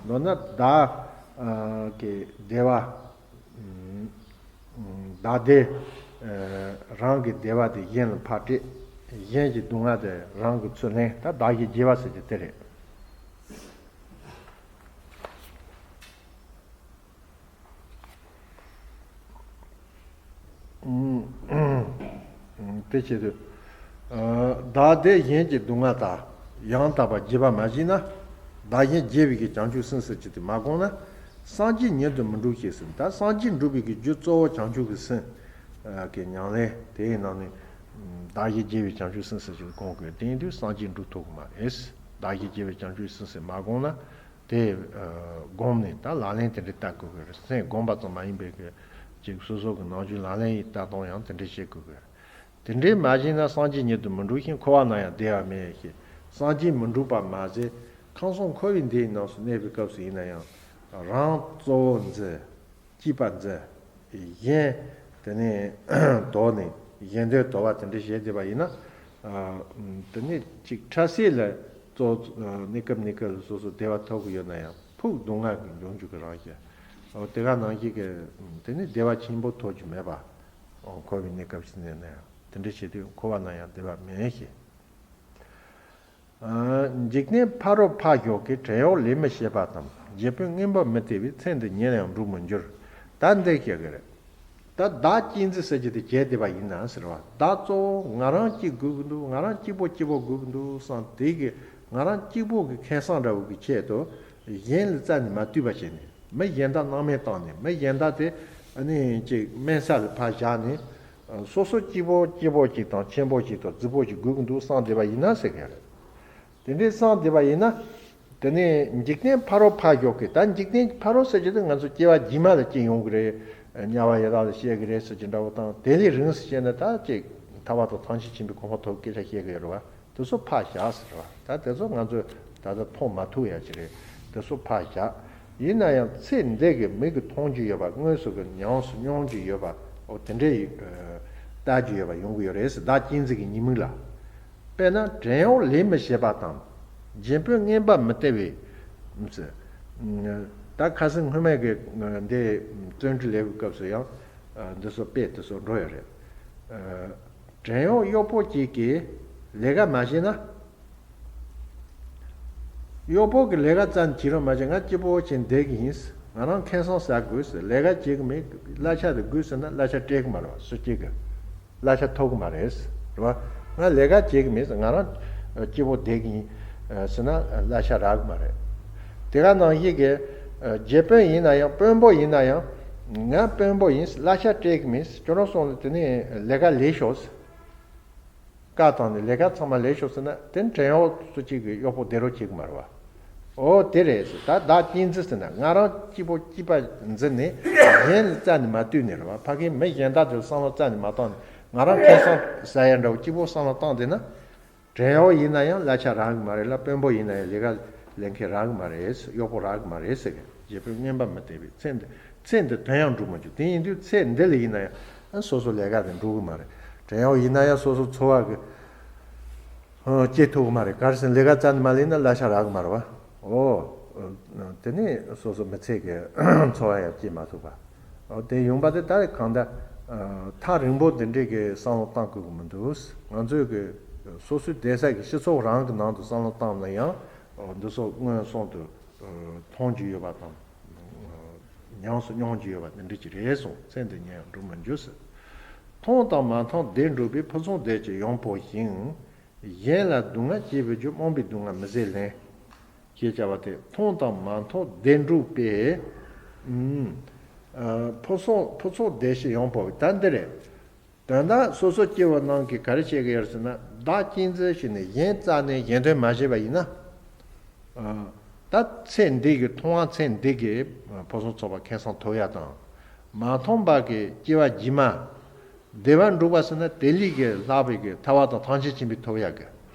མདོར་ན་བདག་གི་བདེ་བ། བདག་བདེ། རང་གི་བདེ་བ་དེ་གཞན་ལ་ཕར་སྤྲད། གཞན་གྱི་སྡུག་བསྔལ་དེ་རང་གིས་ཚུར་ལེན། ད་བདག་གཞན་བརྗེ་བ་ཟེར་གྱི་དེ་རེད། དེ་བྱེད་དུས། བདག་བདེ་གཞན་གྱི་སྡུག་བསྔལ་དག་ཡང་དག་པར་བརྗེ་བར་མ་བྱས་ན། བདག་གཞན་བརྗེ་བའི་གི་བྱང་ཆུབ་སེམས་ཟེར་གྱི་དེ་མ་བསྒོམས་ན། སངས་རྒྱས་ཉིད་དུ་མི་འགྲོ་ཞེས་ཟེར། ད་སངས་རྒྱས་འགྲུབ་པའི་གི་རྒྱུ་གཙོ་བོ་བྱང་ཆུབ་ཀྱི་སེམས་ཀྱི་ཉམས་ལེན་དེའི་ནང་ནས་བདག་གཞན་བརྗེ་བའི་བྱང་ཆུབ་སེམས་ཟེར་གྱི་བསྒོམ་དགོས། དེ་ཡིན་དུས་སངས་རྒྱས་འགྲུབ་ཐུབ་ཀྱི་མ་རེད། བདག་གཞན་བརྗེ་བའི་བྱང་ཆུབ་སེམས་ཟེར་མ་བསྒོམས་ན། དེ་སྒོམ་ནས་ད་ལག་ལེན་དེ་འདྲ་བསྟར་དགོས་ཀྱི་རེད། སེམས་སྒོམ་པ་ཙམ་མ་ཡིན་པའི་གི་ཅིག་སོ་སོ་གི་ནང་རྒྱུད་ལག་ལེན་ཡི་ལྟ་སྟངས་ཡང་དེ་འདྲ་བྱེད་དགོས་ཀྱི་རེད། དེ་འདྲའི་མ་བྱས་ན་སངས་རྒྱས་ཉིད་དུ་མི་འགྲོ་ཞིང་། འཁོར་བ་ན་ཡང་བདེ་བ་མེད་ཞེས། སངས་རྒྱས་མི་འགྲུབ་པ་མ་ཟད། ཁམས་གསུམ་འཁོར་བའི་མདེའི་ནང་སུ་གནས་པའི་སྐབས་སུ་ཡིན་ན་ཡང་། རང་གཙོ་བོ་འཛིན། སྐྱིད་པ་འཛིན། གཞན་དེ་ནས་དོར་ནས་གཞན་དོན་དོར་བ་དེ་འདྲ་བྱས་བསྡད་པ་ཡིན་ན། དེ་ནས་ཅིག་འཕྲལ་སེལ་ལ་གཙོ་གནས་སྐབས་གནས་སྐབས་ལ་སོ་སོ་བདེ་བ་ཐོབ་ཀྱི་ཡོད་ན་ཡང་ཕུགས་སྡུག་བསྔལ་གྱི་འབྱུང་འགྱུར་གྱི་རང་བཞིན། འོ་དེ་ག་ནང་བཞིན་གྱི་དེ་ནས་བདེ་བ་ཆེན་པོ་ཐོབ་རྒྱུ་མེད་པ། འཁོར་བའི་གནས་སྐབས་སུ་གནས་ན་ཡང་དེ་འདྲ་བྱེད་དུས་འཁོར་བ་ན་ཡང་བདེ་བ་མེད་ཞེས། འཇིག་རྟེན་ཕ་རོལ་ཕ་ཞོག་གི། བྲན་གཡོག་ལས་མི་བྱེད་པ་དང་། རྗེ་དཔོན་རྔོན་པ་མི་སྟེར་བའི། ཚེ་འདི་ཉིད་ལ་ཡང་འགྲོ་མི་འགྱུར། ད་འདི་བཤད་གི་རེད། ད་བདག་གཅེས་འཛིན་ཟེར་གྱི་དེ་བྱས་བསྡད་པ་ཡིན་ན་ཟེར་བ། བདག་གཙོ་བོ་ང་རང་གཅིག་དགོས་ཀྱི་འདུག་ང་རང་གཅིག་པོ་གཅིག་པོ་དགོས་ཀྱི་འདུག་བསམ། དེ་གི་ང་རང་གཅིག་པོ་གི་ཁེ་བཟང་འདྲ་བོ་གི་ཆེད་དུ་གཞན་ལ་རྩ་ནས་མ་ལྟོས་པ་བྱས་ནས། མི་གཞན་དག་སྣང་མེད་བཏང་ནས། མི་གཞན་དག་དེ་ཨ་ནི་ཅིག་དམན་ས་ལ་ཕར་བཞག་ནས། སོ་སོ་སྐྱིད་པོ་སྐྱིད་པོ་ཅིག་དང་ཆེན་པོ་ཅིག་དང་རྫིག་པོ་ཅིག་དགོས་ཀྱི་འདུག་བསམ་བསྡད་པ་ཡིན་ན་ཟེར་གི་རེད། དེ་འདྲའི་བསམ་བསྡད་པ་ཡིན་ན། དེ་ནས་འཇིག་རྟེན་ཕ་རོལ་ཕ་ཞོག་གི། ད་འཇིག་རྟེན་ཕ་རོལ་ཟེར་གྱི་དེ་ང་ཚོ་སྐྱེ་བ་རྗེས་མ་ལ་སྐྱེ་ཡོང་གི་རེད། དམྱལ་བ་ཡི་དྭགས་ལ་སྐྱེ་གི་རེད་ཟེར་གྱི་འདྲ་བོ་དང་། དེ་ལས་རིང་ཟེར་བཤད་ན་ད་ཅིག་ཐར་པ་དང་ཐམས་ཅད་མཁྱེན་པའི་གོ་འཕང་ཐོབ་སྐད་ཆ་བཤད་གི་ཡོད་རེད་བ། དེ་ཚོ་ཕར་བཞག་ཟེར་བ། ད་དེ་ཚོ་ང་ཚོས་ད་ལྟ་མཐོང་མ་ཐུབ་ཡ་ཅིག་རེད། དེ་ཚོ་ཕར་བཞག་ཡིན་ན་ཡང་ཚེ་འདི་གི་མིག་གིས་མཐོང་རྒྱུ་ཡོད་པ། དངོས་སུ་གི་ཉམས་སུ་མྱོང་རྒྱུ་ཡོད་པ། འོ་དེ་འདྲའི་ཡི་ལྟ་རྒྱུ་ཡོད་པ་ཡོང་གི་ཡོད་རེད་ཟེར། བདག་གཅེས་འཛིན་གྱི་ཉེས་དམིགས་ལ། དཔེར་ན་བྲན་གཡོག་ལས་མི་བྱེད་པ་དང་། རྗེ་དཔོན་རྔོན་པ་མི་སྟེར་བའི། ད་ཁ་སང་སྔོན་མའི་གི་འདི་བརྩོན་འགྲུས་ལས་ཀྱི་སྐབས་སུ་ཡང་འདི་ཚོ་དཔེ་དེ་ཚོ་འགྲོ་ཡོད་རེད། བྲན་གཡོག་གཡོག་པོ་གཅིག་གིས་ལས་ཀ་མ་བྱས་ན། གཡོག་པོ་གི་ལས་ཀ་རྩ་ནས་བྱེད་རོགས་མ་བྱེད། ང་སྐྱིད་པོ་བྱས་བསྡད་ཀྱི་ཡིན། ང་རང་ཁེ་བཟང་ཟ་དགོས་ཟེར། ལས་ཀ་བྱེད་ཀྱི་མེད། གླ་ཆ་དེ་དགོས་ཟེར་ན་གླ་ཆ་སྤྲད་ཀྱི་མ་རེད་བ། སུ་གཅིག་གིས་གླ་ཆ་ཐོབ་ཀྱི་མ་རེད་ཟེར་བ། ང་ལས་ཀ་བྱེད་ཀྱི་མེད་ཟེར། ང་རང་སྐྱིད་པོ་བསྡད་ཀྱི་ཡིན་ཟེར་ན་གླ་ཆ་རག་གི་མ་རེད། དེ་ག་ནང་བཞིན་གྱི་རྗེ་དཔོན་ཡིན་ན་ཡང་དཔོན་པོ་ཡིན་ན་ཡང་། ང་དཔོན་པོ་ཡིན། གླ་ཆ་སྤྲད་ཀྱི་མེད། ཁྱོད་རང་སོང་ནས་དེ་ནས་ལས་ཀ་ལས་ཤོག་ཟེར། བཀའ་བཏང་ནས་ལས་ཀ་ཚང་མ་ལས་ཤོག་ཟེར་ན། དེ་བྲན་གཡོག་སུ་གཅིག་གིས་གཡོག་པོ་བསྡད་རོགས་བྱེད་ཀྱི་མ་རེད་བ། འོ་དེ་རེད་ཟེར། ད་བདག་གཅེས་འཛིན་ཟེར་ན་ང་རང་གཅིག་པོ་སྐྱིད་པ་འཛིན་ནས་གཞན་ལ་རྩ་ནས་མ་ལྟོས་ནས་རེད་བ། ཕ་གིའི་མི་གཞན་དག་ཚོའི་བསམ་བློ་རྩ་ནས་མ་བཏང་ནས་ང་རང་ཁེ་བཟང་ཟ་ཡ་འདྲ་བོ་གཅིག་པོ་བསམ་བློ་བཏང་བསྡད་ན། བྲན་གཡོག་ཡིན་ན་ཡང་གླ་ཆ་རག་གི་མ་རེད་ལ། དཔོན་པོ་ཡིན་ན་ཡང་ལས་ཀ་ལས་མཁན་རག་གི་མ་རེད། གཡོག་པོ་རག་གི་མ་རེད་ཟེར་གི། རྗེ་དཔོན་རྔོན་པ་མི་སྟེར་བའི། ཚེ་འདི་ཚེ་འདི་དོན་ཡང་འགྲུབ་མི་འགྱུར། དེ་ཡིན་དུས་ཚེ་འདི་ལ་ཡིན་ན་ཡང་སོ་སོ་ལས་ཀ་དེ་འགྲུབ་གི་མ་རེད། བྲན་གཡོག་ཡིན་ན་ཡང་སོ་སོ་འཚོ་བ་གི་སྐྱེལ་ཐུབ་གི་མ་རེད། ག་རེ་ཟེར་ན་ལས་ཀ་རྩ་ནས་མ་ལས་ན་གླ་ཆ་རག་གི་མ་རེད་བ། འོ། དེ་ནས་སོ་སོ་མི་ཚེ་གི་འཚོ་བ་ཡང་སྐྱེལ་མ་ཐུབ་པ། དེ་ཡོང་པ་དེ་ད་གང་ལྟར་ཐག་རིང་པོ་དེ་འདྲའི་གི་བསམ་བློ་བཏང་དགོས་ཀྱི་མི་འདུག་ང་ཚོའི་གི་སོ་སོའི་བསྡད་ས་གི་སྤྱི་ཚོགས་རང་གི་ནང་དུ་བསམ་བློ་བཏང་ན་ཡང་འདི་ཚོ་མངོན་སུམ་དུ་མཐོང་རྒྱུ་ཡོད་པ་དང་། ཉམས་སུ་མྱོང་རྒྱུ་ཡོད་པ་འདི་འདྲ་ཅིག་རེད་གསུངས། ཚེ་འདི་ཉིད་ཡང་འགྲུབ་མི་འགྱུར་ཟེར། མཐོང་དང་མ་མཐོང་བདེ་འགྲུབ་པའི། ཕུན་སུམ་བདེ་སྐྱིད་ཡོངས་འཕོ་ཞིང་། གཞན་ལ་སྡུག་བསྔལ་བྱེད་པའི་རྒྱུ། རྨོངས་པའི་སྡུག་བསྔལ་མི་བཟད་ལེན། ཞེས་བྱ་བ་སྟེ། མཐོང་དང་མ་མཐོང་བདེ་འགྲུབ་པའི། ཨུམ། ཨ། ཕུན་སུམ་ཕུན་སུམ་བདེ་སྐྱིད་ཡོངས་འཕོ་བའི། ད་འདི་རེད། དོན་དག་སོ་སོ་སྐྱེ་བོ་རྣམས་ཀྱིས་ག་རེ་བྱེད་ཀྱི་ཡོད་ཟེར་ན། བདག་གཅེས་འཛིན་བྱས་ནས་གཞན་རྩ་ནས་གཞན་དོན་མ་བྱས་པ་ཡིན་ན། ཨ། ད་ཚེ་འདི་གི་མཐོང་བ་ཚེ་འདི་གི་ཕུན་སུམ་ཚོགས་པ་ཁེ་བཟང་ཐོབ་ཡ་དང་། མ་མཐོང་བ་གི་སྐྱེ་བ་རྗེས་མ་བདེ་བ་འགྲུབ་པ་ཟེར་ན། དེ་ལས་གི་ལྷག་པའི་གི་ཐར་པ་དང་ཐམས་ཅད་མཁྱེན་པའི་ཐོབ་ཡ་གི།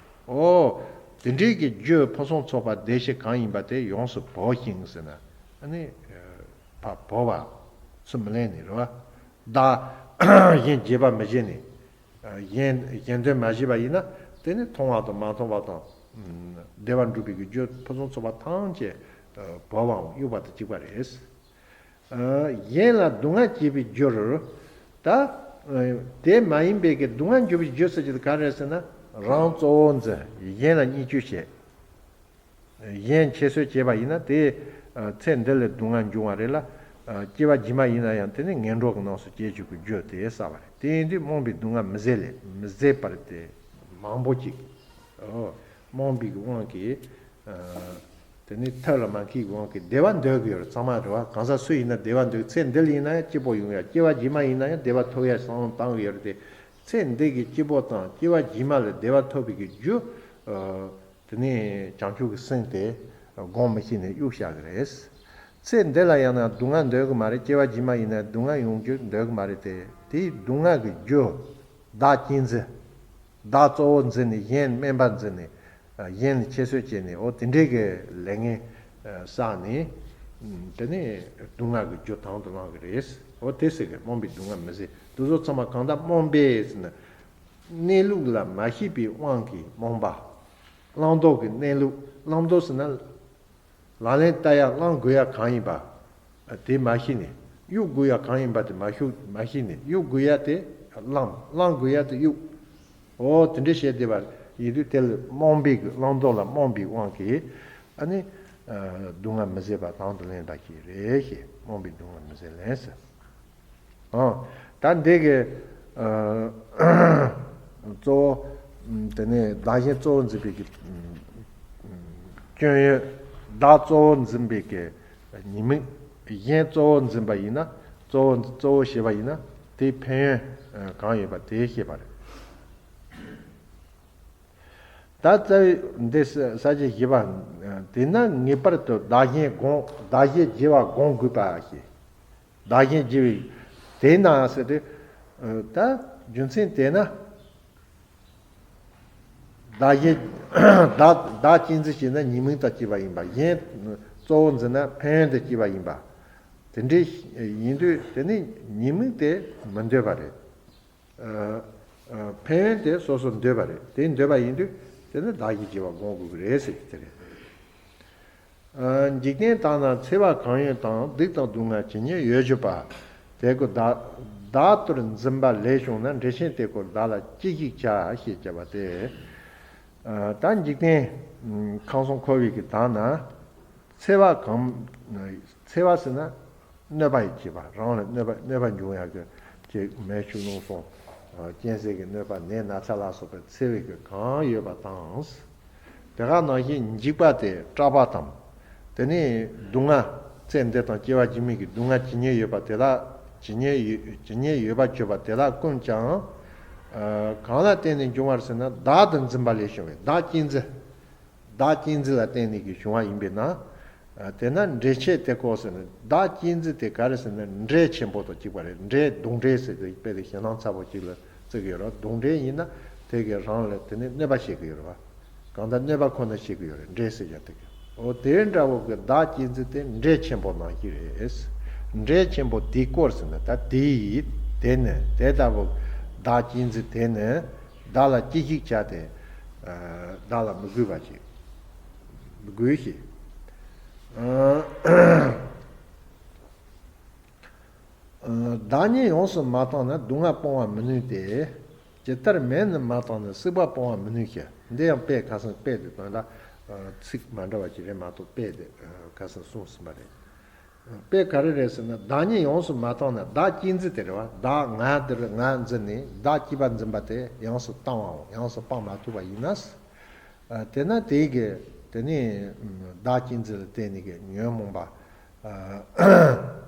ཨོ། དེ་འདྲའི་གི་རྒྱུ་ཕུན་སུམ་ཚོགས་པ་བདེ་གཤེགས་གང་ཡིན་པ་དེ་ཡོངས་སུ་འཕོ་ཞིང་ཟེར་ན། ཨ་ནི་ཕར་འཕོ་བ་ཚུར་མི་ལེན་ནི་རེད་བ། བདག་གཞན་བརྗེ་བ་མི་བྱེད་ནི། གཞན་གཞན་དོན་མ་བྱས་པ་ཡིན་ན། དེ་ནི་མཐོང་བ་དང་མ་མཐོང་བ་དང་། བདེ་བ་འགྲུབ་པའི་གི་རྒྱུ་ཕུན་སུམ་ཚོགས་པ་ཐམས་ཅད་འཕོ་བའམ་གཡུགས་པ་དང་གཅིག་པ་རེད། གཞན་ལ་སྡུག་བསྔལ་བྱེད་པའི་རྒྱུར། ད་དེ་མ་ཡིན་པའི་གི་སྡུག་བསྔལ་འགྱུར་བའི་རྒྱུ་ཟེར་གྱི་དེ་ག་རེ་རེད་ཟེར་ན། རང་གཙོ་བོ་འཛིན། གཞན་ལ་བརྙས་བཅོས་བྱེད། གཞན་ཁྱད་གསོད་བྱས་པ་ཡིན་ན། དེ་ཚེ་འདི་ལ་སྡུག་བསྔལ་འབྱུང་བ་རེད་ལ། སྐྱེ་བ་རྗེས་མ་ཡིན་ན་ཡང་དེ་ནི་ངན་འགྲོ་གི་ནང་སོ་སྐྱེ་བཅུག་གི་རྒྱུ་དེ་བསགས་པ་རེད། དེ་ཡིན་དུས་རྨོངས་པའི་སྡུག་བསྔལ་མི་བཟད་ལེན། མི་བཟད་པར་དེ་མང་པོ་ཅིག་ཨོ། རྨོངས་པའི་དབང་གིས། དེ་ནི་ཐབས་ལ་མ་མཁས་པའི་དབང་གིས་བདེ་བ་འདོད་ཀྱི་ཡོད་རེད། ཚང་མ་རེད་བ། གང་ཟག་སུ་ཡིན་ན་བདེ་བ་འདོད། ཚེ་འདི་ལ་ཡིན་ན་ཡང་སྐྱིད་པོ་ཡོང་ཡ། སྐྱེ་བ་རྗེས་མ་ཡིན་ན་ཡང་བདེ་བ་ཐོབ་ཡ་བསམ་བློ་བཏང་གི་ཡོད་རེད་དེ། ཚེ་འདི་གི་སྐྱིད་པོ་དང་སྐྱེ་བ་རྗེས་མ་ལ་བདེ་བ་ཐོབ་པའི་གི་རྒྱུ། དེ་ནས་བྱང་ཆུབ་ཀྱི་སེམས་དེ་སྒོམ་མི་ཤེས་ནས་གཡུག་བཞག་གི་རེད། ཚེ་འདི་ལ་ཡང་ན་སྡུག་བསྔལ་འདོད་གི་མ་རེད། སྐྱེ་བ་རྗེས་མ་ཡིན་ན་སྡུག་བསྔལ་ཡོང་རྒྱུ་འདོད་གི་མ་རེད་དེ། དེའི་སྡུག་བསྔལ་གྱི་རྒྱུ་བདག་གཅེས་འཛིན། བདག་གཙོ་བོ་འཛིན་ནས། གཞན་དམན་པ་འཛིན་ནས། གཞན་ལ་ཁྱད་གསོད་བྱས་ནས། འོ་དེ་འདྲའི་གི་ལས་ངན་བསགས་ནས། དེ་ནས་སྡུག་བསྔལ་གྱི་རྒྱུ་དང་དུ་བླང་གི་རེད། འོ་དེ་ཟེར་གི་རྨོངས་པའི་སྡུག་བསྔལ་མི་བཟད། དེ་ཚོ་ཚང་མ་གང་ལྟར་རྨོངས་པས་ཟེར་ན། གནས་ལུགས་ལ་མ་ཤེས་པའི་དབང་གིས་རྨོངས་པ། བླང་དོར་གྱི་གནས་ལུགས། བླང་དོར་ཟེར་ན། ལག་ལེན་བསྟར་ཡ་བླང་དགོས་ཡ་གང་ཡིན་པ་དེ་མ་ཤེས་ནས། གཡུག་དགོས་ཡ་གང་ཡིན་པ་དེ་མ་ཤུགས་མ་ཤེས་ནས། གཡུག་དགོས་ཡ་དེ་བླང་། བླང་དགོས་ཡ་དེ་གཡུག་འོ་དེ་འདྲ་བྱས་བསྡད་པ་ཡིན་དུས། དེ་ལ་རྨོངས་པའི་གི། བླང་དོར་ལ་རྨོངས་པའི་དབང་གིས། ཨ་ནི་སྡུག་བསྔལ་མི་བཟད་པ་དང་དུ་ལེན་པ་ཞིག་རེད་ཞེས། རྨོངས་པའི་སྡུག་བསྔལ་མི་བཟད་ལེན་ཟེར། ཨ། ད་འདི་གི། ཨ། གཙོ་བོ། དེ་ནས་བདག་གཞན་གཙོ་བོར་འཛིན་པའི་གི། སྐྱོན་ཡོན། བདག་གཙོ་བོར་འཛིན་པའི་གི་ཉེས་དམིགས། གཞན་གཙོ་བོར་འཛིན་པ་ཡིན་ན། གཙོ་བོ་གཙོ་བོ་བྱས་པ་ཡིན་ན། དེའི་ཕན་ཡོན་གང་ཡོད་པ་དེ་བཤད་པ་རེད། ད་རྩ་བའི་འདི་ས་བཅད་བཞི་པ། དེས་ན་ངེས་པར་དུ་བདག་གཞན་སྒོམ། བདག་གཞན་བརྗེ་བ་སྒོམ་དགོས་པ་ཞེས། བདག་གཞན་བརྗེ་བའི། དེས་ན་ཟེར་དུས། ད་རྒྱུ་མཚན་དེས་ན། བདག་གཞན། བདག་བདག་གཅེས་འཛིན་བྱས་ན་ཉེས་དམིགས་དང་བཅས་པ་ཡིན་པ། གཞན་གཙོ་བོ་འཛིན་ན་ཕན་ཡོན་དང་བཅས་པ་ཡིན་པ། དེ་འདྲའི་ཡིན་དུས་དེ་ནི་ཉེས་དམིགས་དེ་མི་འདོད་པ་རེད། ཨ། ཨ། ཕན་ཡོན་དེ་སོ་སོར་འདོད་པ་རེད། དེ་འདོད་པ་ཡིན་དུས་དེ་ནི་བདག་གཞན་བརྗེ་བ་སྒོམ་དགོས་ཀྱི་རེད་ཟེར་གྱི་དེ་རེད། ཨ། འཇིག་རྟེན་དག་ན་འཚེ་བ་གང་ཡོད་དང་། སྡིག་དང་སྡུག་བསྔལ་ཇི་སྙེད་ཡོད་གྱུར་པ། དེ་ཀུན་བདག་བདག་ལྟར་འཛིན་པ་ལས་བྱུང་ན། འགྲེལ་ཆེན་དེ་ཀོ་བདག་ལ་ཅི་ཞིག་བྱ། ཞེས་བྱ་བ་སྟེ། ཨ། ད་འཇིག་རྟེན་ཁམས་གསུམ་འཁོར་བའི་གི་དག་ན། འཚེ་བ་གང་། འཚེ་བ་ཟེར་ན་གནོད་པ་ཡི་བྱེད་པ། རང་ལ་གནོད་པ་གནོད་པ་འབྱུང་ཡག་གི་ཅིག་མེ་ཤུགས་རླུང་གསུམ། ཨ། གཅན་གཟན་གྱི་གནོད་པ། ནད་ན་ཚ་ལ་སོགས་པའི་འཚེ་བའི་གི་གང་ཡོད་པ་དང་། དེ་ག་ནང་བཞིན་འཇིགས་པ་སྟེ་སྐྲག་པ་དང་། དེ་ནས་སྡུག་བསྔལ། ཚེ་འདི་དང་སྐྱེ་བ་རྗེས་མའི་གི་སྡུག་བསྔལ་ཇི་སྙེད་ཡོད་པ་དེ་དག་ཇི་སྙེད་ཡོད་ཇི་སྙེད་ཡོད་པར་གྱུར་པ་དེ་དག་ཀུན་ཀྱང་། ཨ། གང་ལ་བརྟེན་ནས་འབྱུང་བར་ཟེར་ན། བདག་ཏུ་འཛིན་པ་ལས་བྱུང་བའི་བདག་གཅེས་འཛིན། བདག་གཅེས་འཛིན་ལ་བརྟེན་ནས་ཀྱི་བྱུང་བ་ཡིན་པས་ན། ཨ། དེས་ན་འགྲེལ་ཆེད་དེ་ཀོ་ཟེར་ན། བདག་གཅེས་འཛིན་དེ་ག་རེ་ཟེར་ན་འདྲེ་ཆེན་པོ་དང་གཅིག་པ་རེད། འདྲེ་གདོན་འདྲེ་ཟེར་ཏེ་དཔེ་དེ་ཞེད་སྣང་ཚ་པོ་གཅིག་ལ་བརྩི་གི་ཡོད་རེད། གདོན་འདྲེ་ཡིན་ན་དེ་གི་རང་ལ་དེ་ནི་གནོད་པ་བྱེད་ཀྱི་ཡོད་རེད་བ། གང་ལྟར་གནོད་པ་ཁོ་ན་བྱེད་ཀྱི་ཡོད་རེད། འདྲེ་ཟེར་ཡ་དེ་གི། འོ་དེ་འདྲ་བོ་གི་བདག་གཅེས་འཛིན་དེ་འདྲེ་ཆེན་པོ་ནང་བཞིན་རེད། འདྲེ་ཆེན་པོ་དེའི་སྐོར་ཟེར་ན། ད་དེ་ཡིས་དེ་ནི། དེ་ལྟ་བུ་བདག་གཅེས་འཛིན་དེ་ནི། བདག་ལ་གཅེས་ཤིང་བྱ་སྟེ། ཨ། བདག་ལ་མི་གུས་པ་ཞིག་མི་གུས་ཤིང་། བདག་ཉིད་ཡོངས་སུ་མ་བཏང་ན་སྡུག་བསྔལ་སྤོང་བར་མི་ནུས་ཏེ། ཇི་ལྟར་མེ་ནི་མ་བཏང་ན་སྲེག་པ་སྤོང་བར་མི་ནུས་ཤིང་། འདི་ཡང་དཔེ་ཁ་སང་དཔེ་དེ་དོན་ལ་ཚིག་མ་འདྲ་བ་ཅིག་རེད་མ་གཏོགས་དཔེ་དེ་ཁ་སང་གསུངས་ཟིན་པ་རེད། དཔེ་ག་རེ་རེད་ཟེར་ན། བདག་ཉིད་ཡོངས་སུ་མ་བཏང་ན། བདག་གཅེས་འཛིན་དེ་རེད་བ། བདག་ང་འདིར་ང་འཛིན་ནས་བདག་གཅེས་པར་འཛིན་པ་དེ་ཡོངས་སུ་བཏང་བའམ་ཡོངས་སུ་སྤང་མ་ཐུབ་པ་ཡིན་ན། དེས་ན་དེའི་གི་དེ་ནི་བདག་གཅེས་འཛིན་ལ་བརྟེན་ནས་གི་ཉོན་མོངས་པ་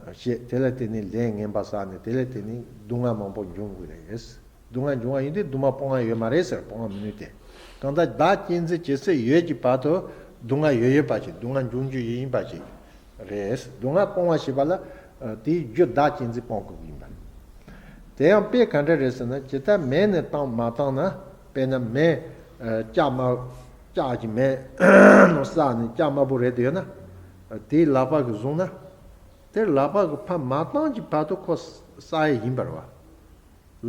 བཤད། དེ་ལ་བརྟེན་ནས་ལས་ངན་པ་བསགས་ནས་དེ་ལ་བརྟེན་ནས་སྡུག་བསྔལ་མང་པོ་འབྱུང་དགོས་རེད། སྡུག་བསྔལ་འབྱུང་བ་ཡིན་དུས་སྡུག་བསྔལ་སྤོང་བ་ཡོད་མ་རེད་ཟེར། སྤོང་བ་མི་ནུས་ཏེ། གང་ལྟར་བདག་གཅེས་འཛིན་ཇི་སྲིད་ཡོད་ཀྱི་བར་དུ་སྡུག་བསྔལ་ཡོད་ཡོད་པ་ཞིག་སྡུག་བསྔལ་འབྱུང་རྒྱུ་ཡིན་པ་ཞིག་རེད། སྡུག་བསྔལ་སྤོང་བ་ཞེས་པ་ལ་དེའི་རྒྱུ་བདག་གཅེས་འཛིན་སྤོང་དགོས་ཀྱི་ཡིན་པ། དེ་ཡང་དཔེ་ག་འདྲ་རེད་ཟེར་ན། ཇི་ལྟར་མེ་ནི་བཏང་མ་བཏང་ན། དཔེར་ན་མེ་ལྕགས་དམར་ལྕགས་ཀྱི་མེ་ནང་བསྲེགས་ནས་ལྕགས་དམར་པོ་རེད་དེ་ཡོད་ན། དེའི་ལག་པ་གིས་བཟུང་ན། དེར་ལག་པ་གིས་ཕར་མ་བཏང་གི་བར་དུ་ཁོ་བསྲེགས་ཡ་ཡིན་པ་རེད་བ།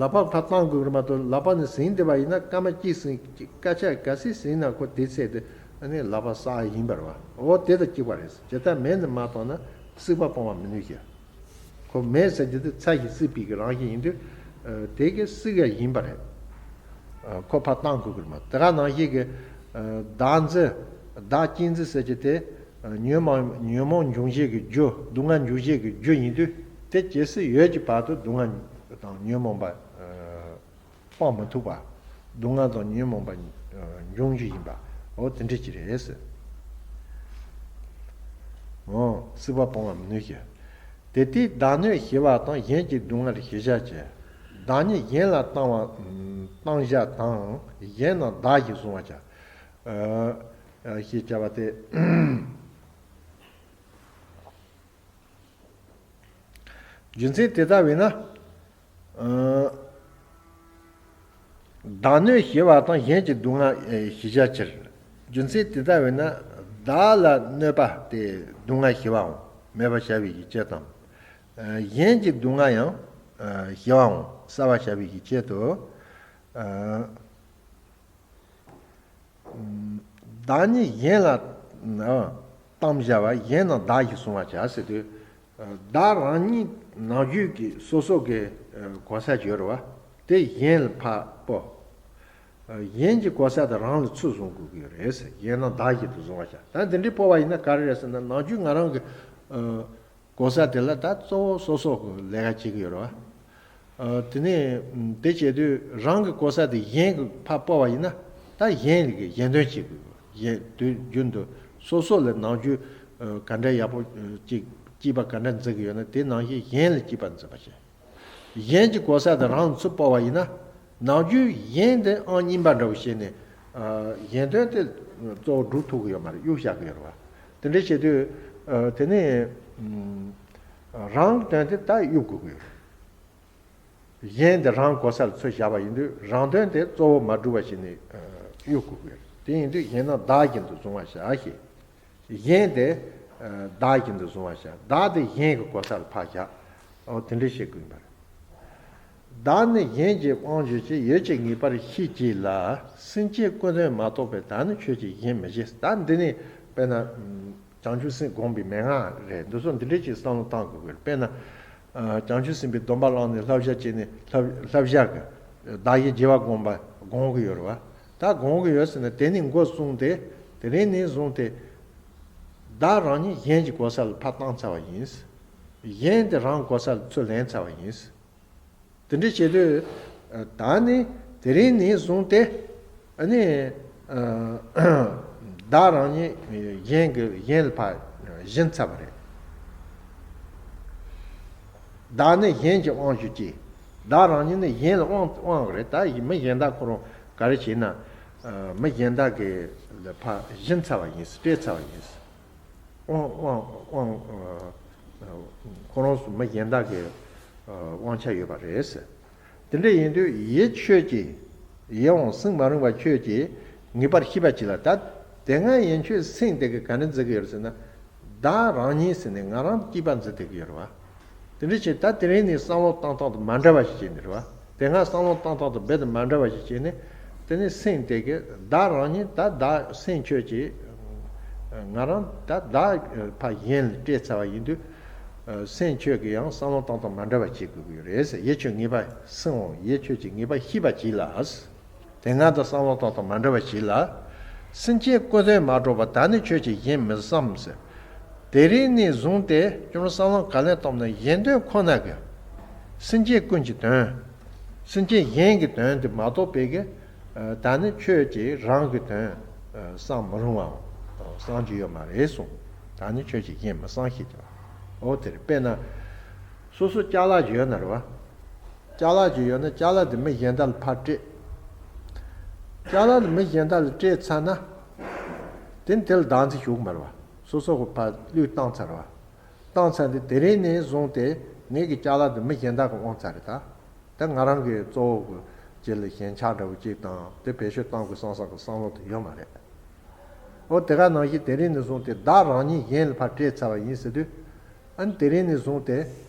ལག་པ་ཕར་བཏང་དགོས་ཀྱི་མ་གཏོགས་ལག་པ་ནས་ཟིན་བསྡད་པ་ཡིན་ན། སྐར་མ་གཅིག་ཟིན་སྐར་ཆ་ག་ཚོད་ཟིན་ན་ཁོ་དེ་ཚད་དེ་ཨ་ནི་ལག་པ་བསྲེགས་ཡ་ཡིན་པ་རེད་བ། འོ་དེ་དང་གཅིག་པ་རེད། ཇི་ལྟར་མེ་ནི་མ་བཏང་ན་སྲེག་པ་སྤོང་བར་མི་ནུས་ཤིང་། ཁོ་མེ་ཟེར་རྒྱུ་དེ་ཚྭ་ཞིག་བསྲེགས་པའི་གི་རང་བཞིན་ཡིན་དུས། དེ་གི་སྲེག་ཡ་ཡིན་པ་རེད། ཁོ་ཕར་བཏང་དགོས་ཀྱི་མ། དེ་ག་ནང་བཞིན་གི་བདག་འཛིན་བདག་གཅེས་འཛིན་ཟེར་རྒྱུ་དེ། ཉོན་མོངས་ཉོན་མོངས་འབྱུང་བྱེད་ཀྱི་རྒྱུ། སྡུག་བསྔལ་འབྱུང་བྱེད་ཀྱི་རྒྱུ་ཡིན་དུས། དེ་ཇི་སྲིད་ཡོད་ཀྱི་བར་དུ་སྡུག་བསྔལ་དང་ཉོན་མོངས་པ་སྤང་མི་ཐུབ་པ། སྡུག་བསྔལ་དང་ཉོན་མོངས་པ་འབྱུང་རྒྱུ་ཡིན་པ། འོ་དེ་འདྲ་ཅིག་རེད། འོ་སྲེག་པ་སྤོང་བར་མི་ནུས་ཤིང་། དེ་ལྟས་བདག་གནོད་བྱེད་པ་དང་། གཞན་གྱི་སྡུག་བསྔལ་ཞི་བྱ་ཕྱིར། བདག་ཉིད་གཞན་ལ་བཏང་བ་བཏང་བྱ་དང་། གཞན་རྣམས་བདག་བཞིན་བཟུང་བར་བྱ། ཞེས་བྱ་བ་སྟེ། རྒྱུ་མཚན་དེ་ལྟ་བས་ན། བདག་གནོད་བྱེད་པ་དང་གཞན་གྱི་སྡུག་བསྔལ་ཞི་བྱ་ཕྱིར། རྒྱུ་མཚན་དེ་ལྟ་བས་ན། བདག་ལ་གནོད་པ་སྟེ་སྡུག་བསྔལ་ཞི་བའང་མེད་པར་བྱ་བའི་ཕྱིར་དང་། གཞན་གྱི་སྡུག་བསྔལ་ཡང་ཞི་བའང་བསལ་བར་བྱ་བའི་ཕྱིར་དུ། བདག་ཉིད་གཞན་ལ་བཏང་བྱ་བ། གཞན་རྣམས་བདག་བཞིན་བཟུང་བར་བྱ་ཟེར་དུས། བདག་རང་ཉིད་ནམ་རྒྱུན་གྱི་སོ་སོ་གི་གོ་ས་ཡོད་རེད་བ། དེ་གཞན་ལ་ཕར་སྤོ། གཞན་གྱི་གོ་ས་དེ་རང་ལ་ཚུར་བཟུང་དགོས་ཀྱི་ཡོད་རེད། གཞན་རྣམས་བདག་བཞིན་དུ་བཟུང་བར་བྱ། ད་འདི་འདྲའི་སྤོ་བ་ཡིན་ན་ག་རེ་རེད་ཟེར་ན། ནམ་རྒྱུན་ང་རང་གི་གོ་ས་དེ་ལ་ད་གཙོ་བོ་སོ་སོ་གི་ལས་ཀ་བྱེད་ཀྱི་ཡོད་རེད་བ། དེ་ནས་དེ་བྱེད་དུས་རང་གི་གོ་ས་དེ་གཞན་གྱི་ཕར་སྤོ་བ་ཡིན་ན། ད་གཞན་གྱི་གཞན་དོན་བྱེད་དགོས། གཞན་དུས་རྒྱུན་དུ་སོ་སོ་ལ་ནམ་རྒྱུན་ག་འདྲ་ཡག་པོ་ཅིག་སྐྱིད་པ་ག་འདྲ་འཛིན་གྱི་ཡོད་ན། དེ་ནང་བཞིན་གཞན་ལ་སྐྱིད་པ་འཛིན་པ་བྱེད། གཞན་གྱི་གོ་ས་དེ་རང་ཚུར་སྤོ་བ་ཡིན་ན། ནམ་རྒྱུན་གཞན་དེ་ཨང་གཉིས་པ་འདྲ་བོ་བྱས་ནས། གཞན་དོན་དེ་གཙོ་བོ་སྒྲུབ་ཐུབ་ཀྱི་ཡོད་མ་རེད། གཡུག་བཞག་གི་ཡོད་རེད་བ། དེ་འདྲ་བྱེད་དུས་དེ་ནས་རང་གི་དོན་དེ་ད་གཡུག་དགོས་ཀྱི་ཡོད་རེད། གཞན་དེ་རང་གོ་ས་ལ་ཚུར་བཞག་པ་ཡིན་དུས་རང་དོན་དེ་གཙོ་བོ་མ་སྒྲུབ་པ་བྱས་ནས་གཡུག་དགོས་ཀྱི་ཡོད་རེད། དེ་ཡིན་དུས་གཞན་རྣམས་བདག་བཞིན་དུ་བཟུང་བར་བྱ་ཞེས། གཞན་དེ་བདག་བཞིན་དུ་བཟུང་བར་བྱ། བདག་དེ་གཞན་གྱི་གོ་ས་ལ་ཕར་བཞག། འོ་དེ་འདྲ་བྱེད་དགོས་པ་རེད། བདག་ནི་གཞན་གྱི་དབང་བྱེད་ཅིང་། ཡོད་ཅེས་ངེས་པར་ཤེས་བགྱིད་ལ། སེམས་ཅན་ཀུན་དོན་མ་རྟོགས་པས། བདག་ནི་ཆོས་ཀྱི་གཞན་མི་ཤེས། ད་འདི་ནི་དཔེར་ན་བྱང་ཆུབ་སེམས་སྒོམ་པའི་མན་ངག་རེད། འདི་ཚོ་འདི་འདྲ་ཅིག་བསམ་བློ་བཏང་དགོས་ཀྱི་རེད། དཔེར་ན་བྱང་ཆུབ་སེམས་དཔའི་སྡོམ་པ་བླངས་ནས་བསླབ་བྱ་བྱས་ནས་བསླབ་བསླབ་བྱ་གི་བདག་གཞན་བརྗེ་བ་སྒོམ་པ་སྒོམ་གྱི་ཡོད་རེད་བ། ད་སྒོམ་གྱི་ཡོད་ཟེར་ན་དེ་ནས་འགོ་བཟུང་སྟེ། དེ་རིང་ནས་བཟུང་སྟེ། བདག་རང་ཉིད་གཞན་གྱི་གོ་ས་ལ་ཕར་བཏང་ཚར་བ་ཡིན། གཞན་དེ་རང་གོ་ས་ལ་ཚུར་ལེན་ཚར་བ་ཡིན། དེ་འདྲ་བྱེད་དུས་ད་ནི་དེ་རིང་ནས་བཟུང་སྟེ། ཨ་ནི་བདག་རང་ཉིད་གཞན་གྱི་གཞན་ལ་ཕར་བྱིན་ཚར་བ་རེད། བདག་ནི་གཞན་གྱི་དབང་ཞུ་ཅིང་། བདག་རང་ཉིད་ནི་གཞན་ལ་དབང་དབང་གི་རེད། ད་མི་གཞན་དག་ཁོ་རང་ག་རེ་བྱས་ན། མི་གཞན་དག་གི་ལ་ཕར་བྱིན་ཚར་བ་ཡིན། སྤྲད་ཚར་བ་ཡིན། དབང་དབང་དབང་། ཁོ་རང་ཚོ་མི་གཞན་དག་གི་དབང་ཆ་ཡོད་པ་རེད། དེ་འདྲ་ཡིན་དུས་ཡིད་ཆོས་ཀྱིས། ཡིད་འོང་སེམས་མ་རུངས་པ་ཁྱོད་ཀྱིས་ངེས་པར་ཤེས་པར་བྱེད་ལ། ད་དེ་སྔ་ཡན་ཆོད་སེམས་དེ་གིས་ག་འདྲ་འཛིན་གྱི་ཡོད་ཟེར་ན། བདག་རང་ཉིད་ཟེར་ནས་ང་རང་སྐྱིད་པ་འཛིན་བསྡད་ཀྱི་ཡོད་རེད་བ། དེ་འདྲ་བྱས་ད་དེ་རིང་ནས་བསམ་བློ་བཏང་སྟངས་དེ་མ་འདྲ་བ་ཞིག་བྱས་ནས་རེད་བ། དེ་སྔ་བསམ་བློ་བཏང་སྟངས་དེ་རྦད་དེ་མ་འདྲ་བ་ཞིག་བྱས་ནས། དེ་ནས་སེམས་དེ་གིས་བདག་རང་ཉིད་ད་བདག་སེམས་ཁྱོད་ཀྱིས་ ང་རང་ད་བདག་ཕར་གཞན་ལ་སྤྲད་ཚར་བ་ཡིན་དུས། སེམས་ཁྱོད་ཀྱིས་ཡང་བསམ་བློ་བཏང་སྟངས་མ་འདྲ་བ་བྱེད་དགོས་ཀྱི་རེད་ཟེར། ཡིད་ཆེས་ངེས་པ་སེམས་འོང་། ཡིད་ཆེས་ཀྱི་ངེས་པ་ཤེས་པ་གྱིས་ལ། དེ་སྔ་དང་བསམ་བློ་བཏང་སྟངས་མ་འདྲ་བ་ཞིག་ལ། སེམས་ཅན་ཀུན་དོན་མ་གྲུབ་པ་ད་ནི་ཁྱོད་ཀྱིས་གཞན་མི་བསམ་ཟེར། དེ་རིང་ནས་བཟུང་སྟེ་ཁྱོད་རང་བསམ་བློ་ག་ལེར་བཏང་ན་གཞན་དོན་ཁོ་ན་གི། སེམས་ཅན་ཀུན་གྱི་དོན། སེམས་ཅན་གཞན་གྱི་དོན་དེ་མ་གཏོགས་པའི་གི། ད་ནི་ཁྱོད་ཀྱིས་རང་གི་དོན་བསམ་མི་རུང་བའམ་བསམ་རྒྱུ་ཡོད་མ་རེད་གསུངས། ད་ནི་ཁྱོད་ཀྱིས་གཞན་མི་བསམ་ཞེས་བྱ་བ། འོ་དེ་རེད། དཔེར་ན། སོ་སོ་ཅ་ལག་ཅིག་ཡོད་ན་རེད་བ། ཅ་ལག་ཅིག་ཡོད་ན་ཅ་ལག་དེ་མི་གཞན་དག་ལ་ཕར་སྤྲད། ཅ་ལག་དེ་མི་གཞན་དག་ལ་སྤྲད་ཚར་ན། དེ་ནི་དེ་ལ་བདག་འཛིན་ཞུགས་མ་རེད་བ། སོ་སོ་གི་ཕར་བློས་བཏང་ཚར་རེད་བ། བཏང་ཚར་དེ་དེ་རིང་ནས་བཟུང་སྟེ་ངེད་ཀྱི་ཅ་ལག་དེ་མི་གཞན་དག་གི་དབང་ཚར་རེད་ད། ད་ང་རང་གི་གཙོ་བོ་གི་ཅི་ལ་ཞེན་ཆགས་འདྲ་བོ་ཅིག་དང་དེ་བེད་སྤྱོད་གཏོང་དགོས་བསམ་བསམ་གི་བསམ་བློ་དེ་ཡོད་མ་རེད། འོ་དེ་ག་ནང་བཞིན་དེ་རིང་ནས་བཟུང་སྟེ་བདག་རང་ཉིད་གཞན་ལ་ཕར་སྤྲད་ཚར་བ་ཡིན་ཟེར་དུས། ཨ་ནི་དེ་རིང་ནས་བཟུང་སྟེ་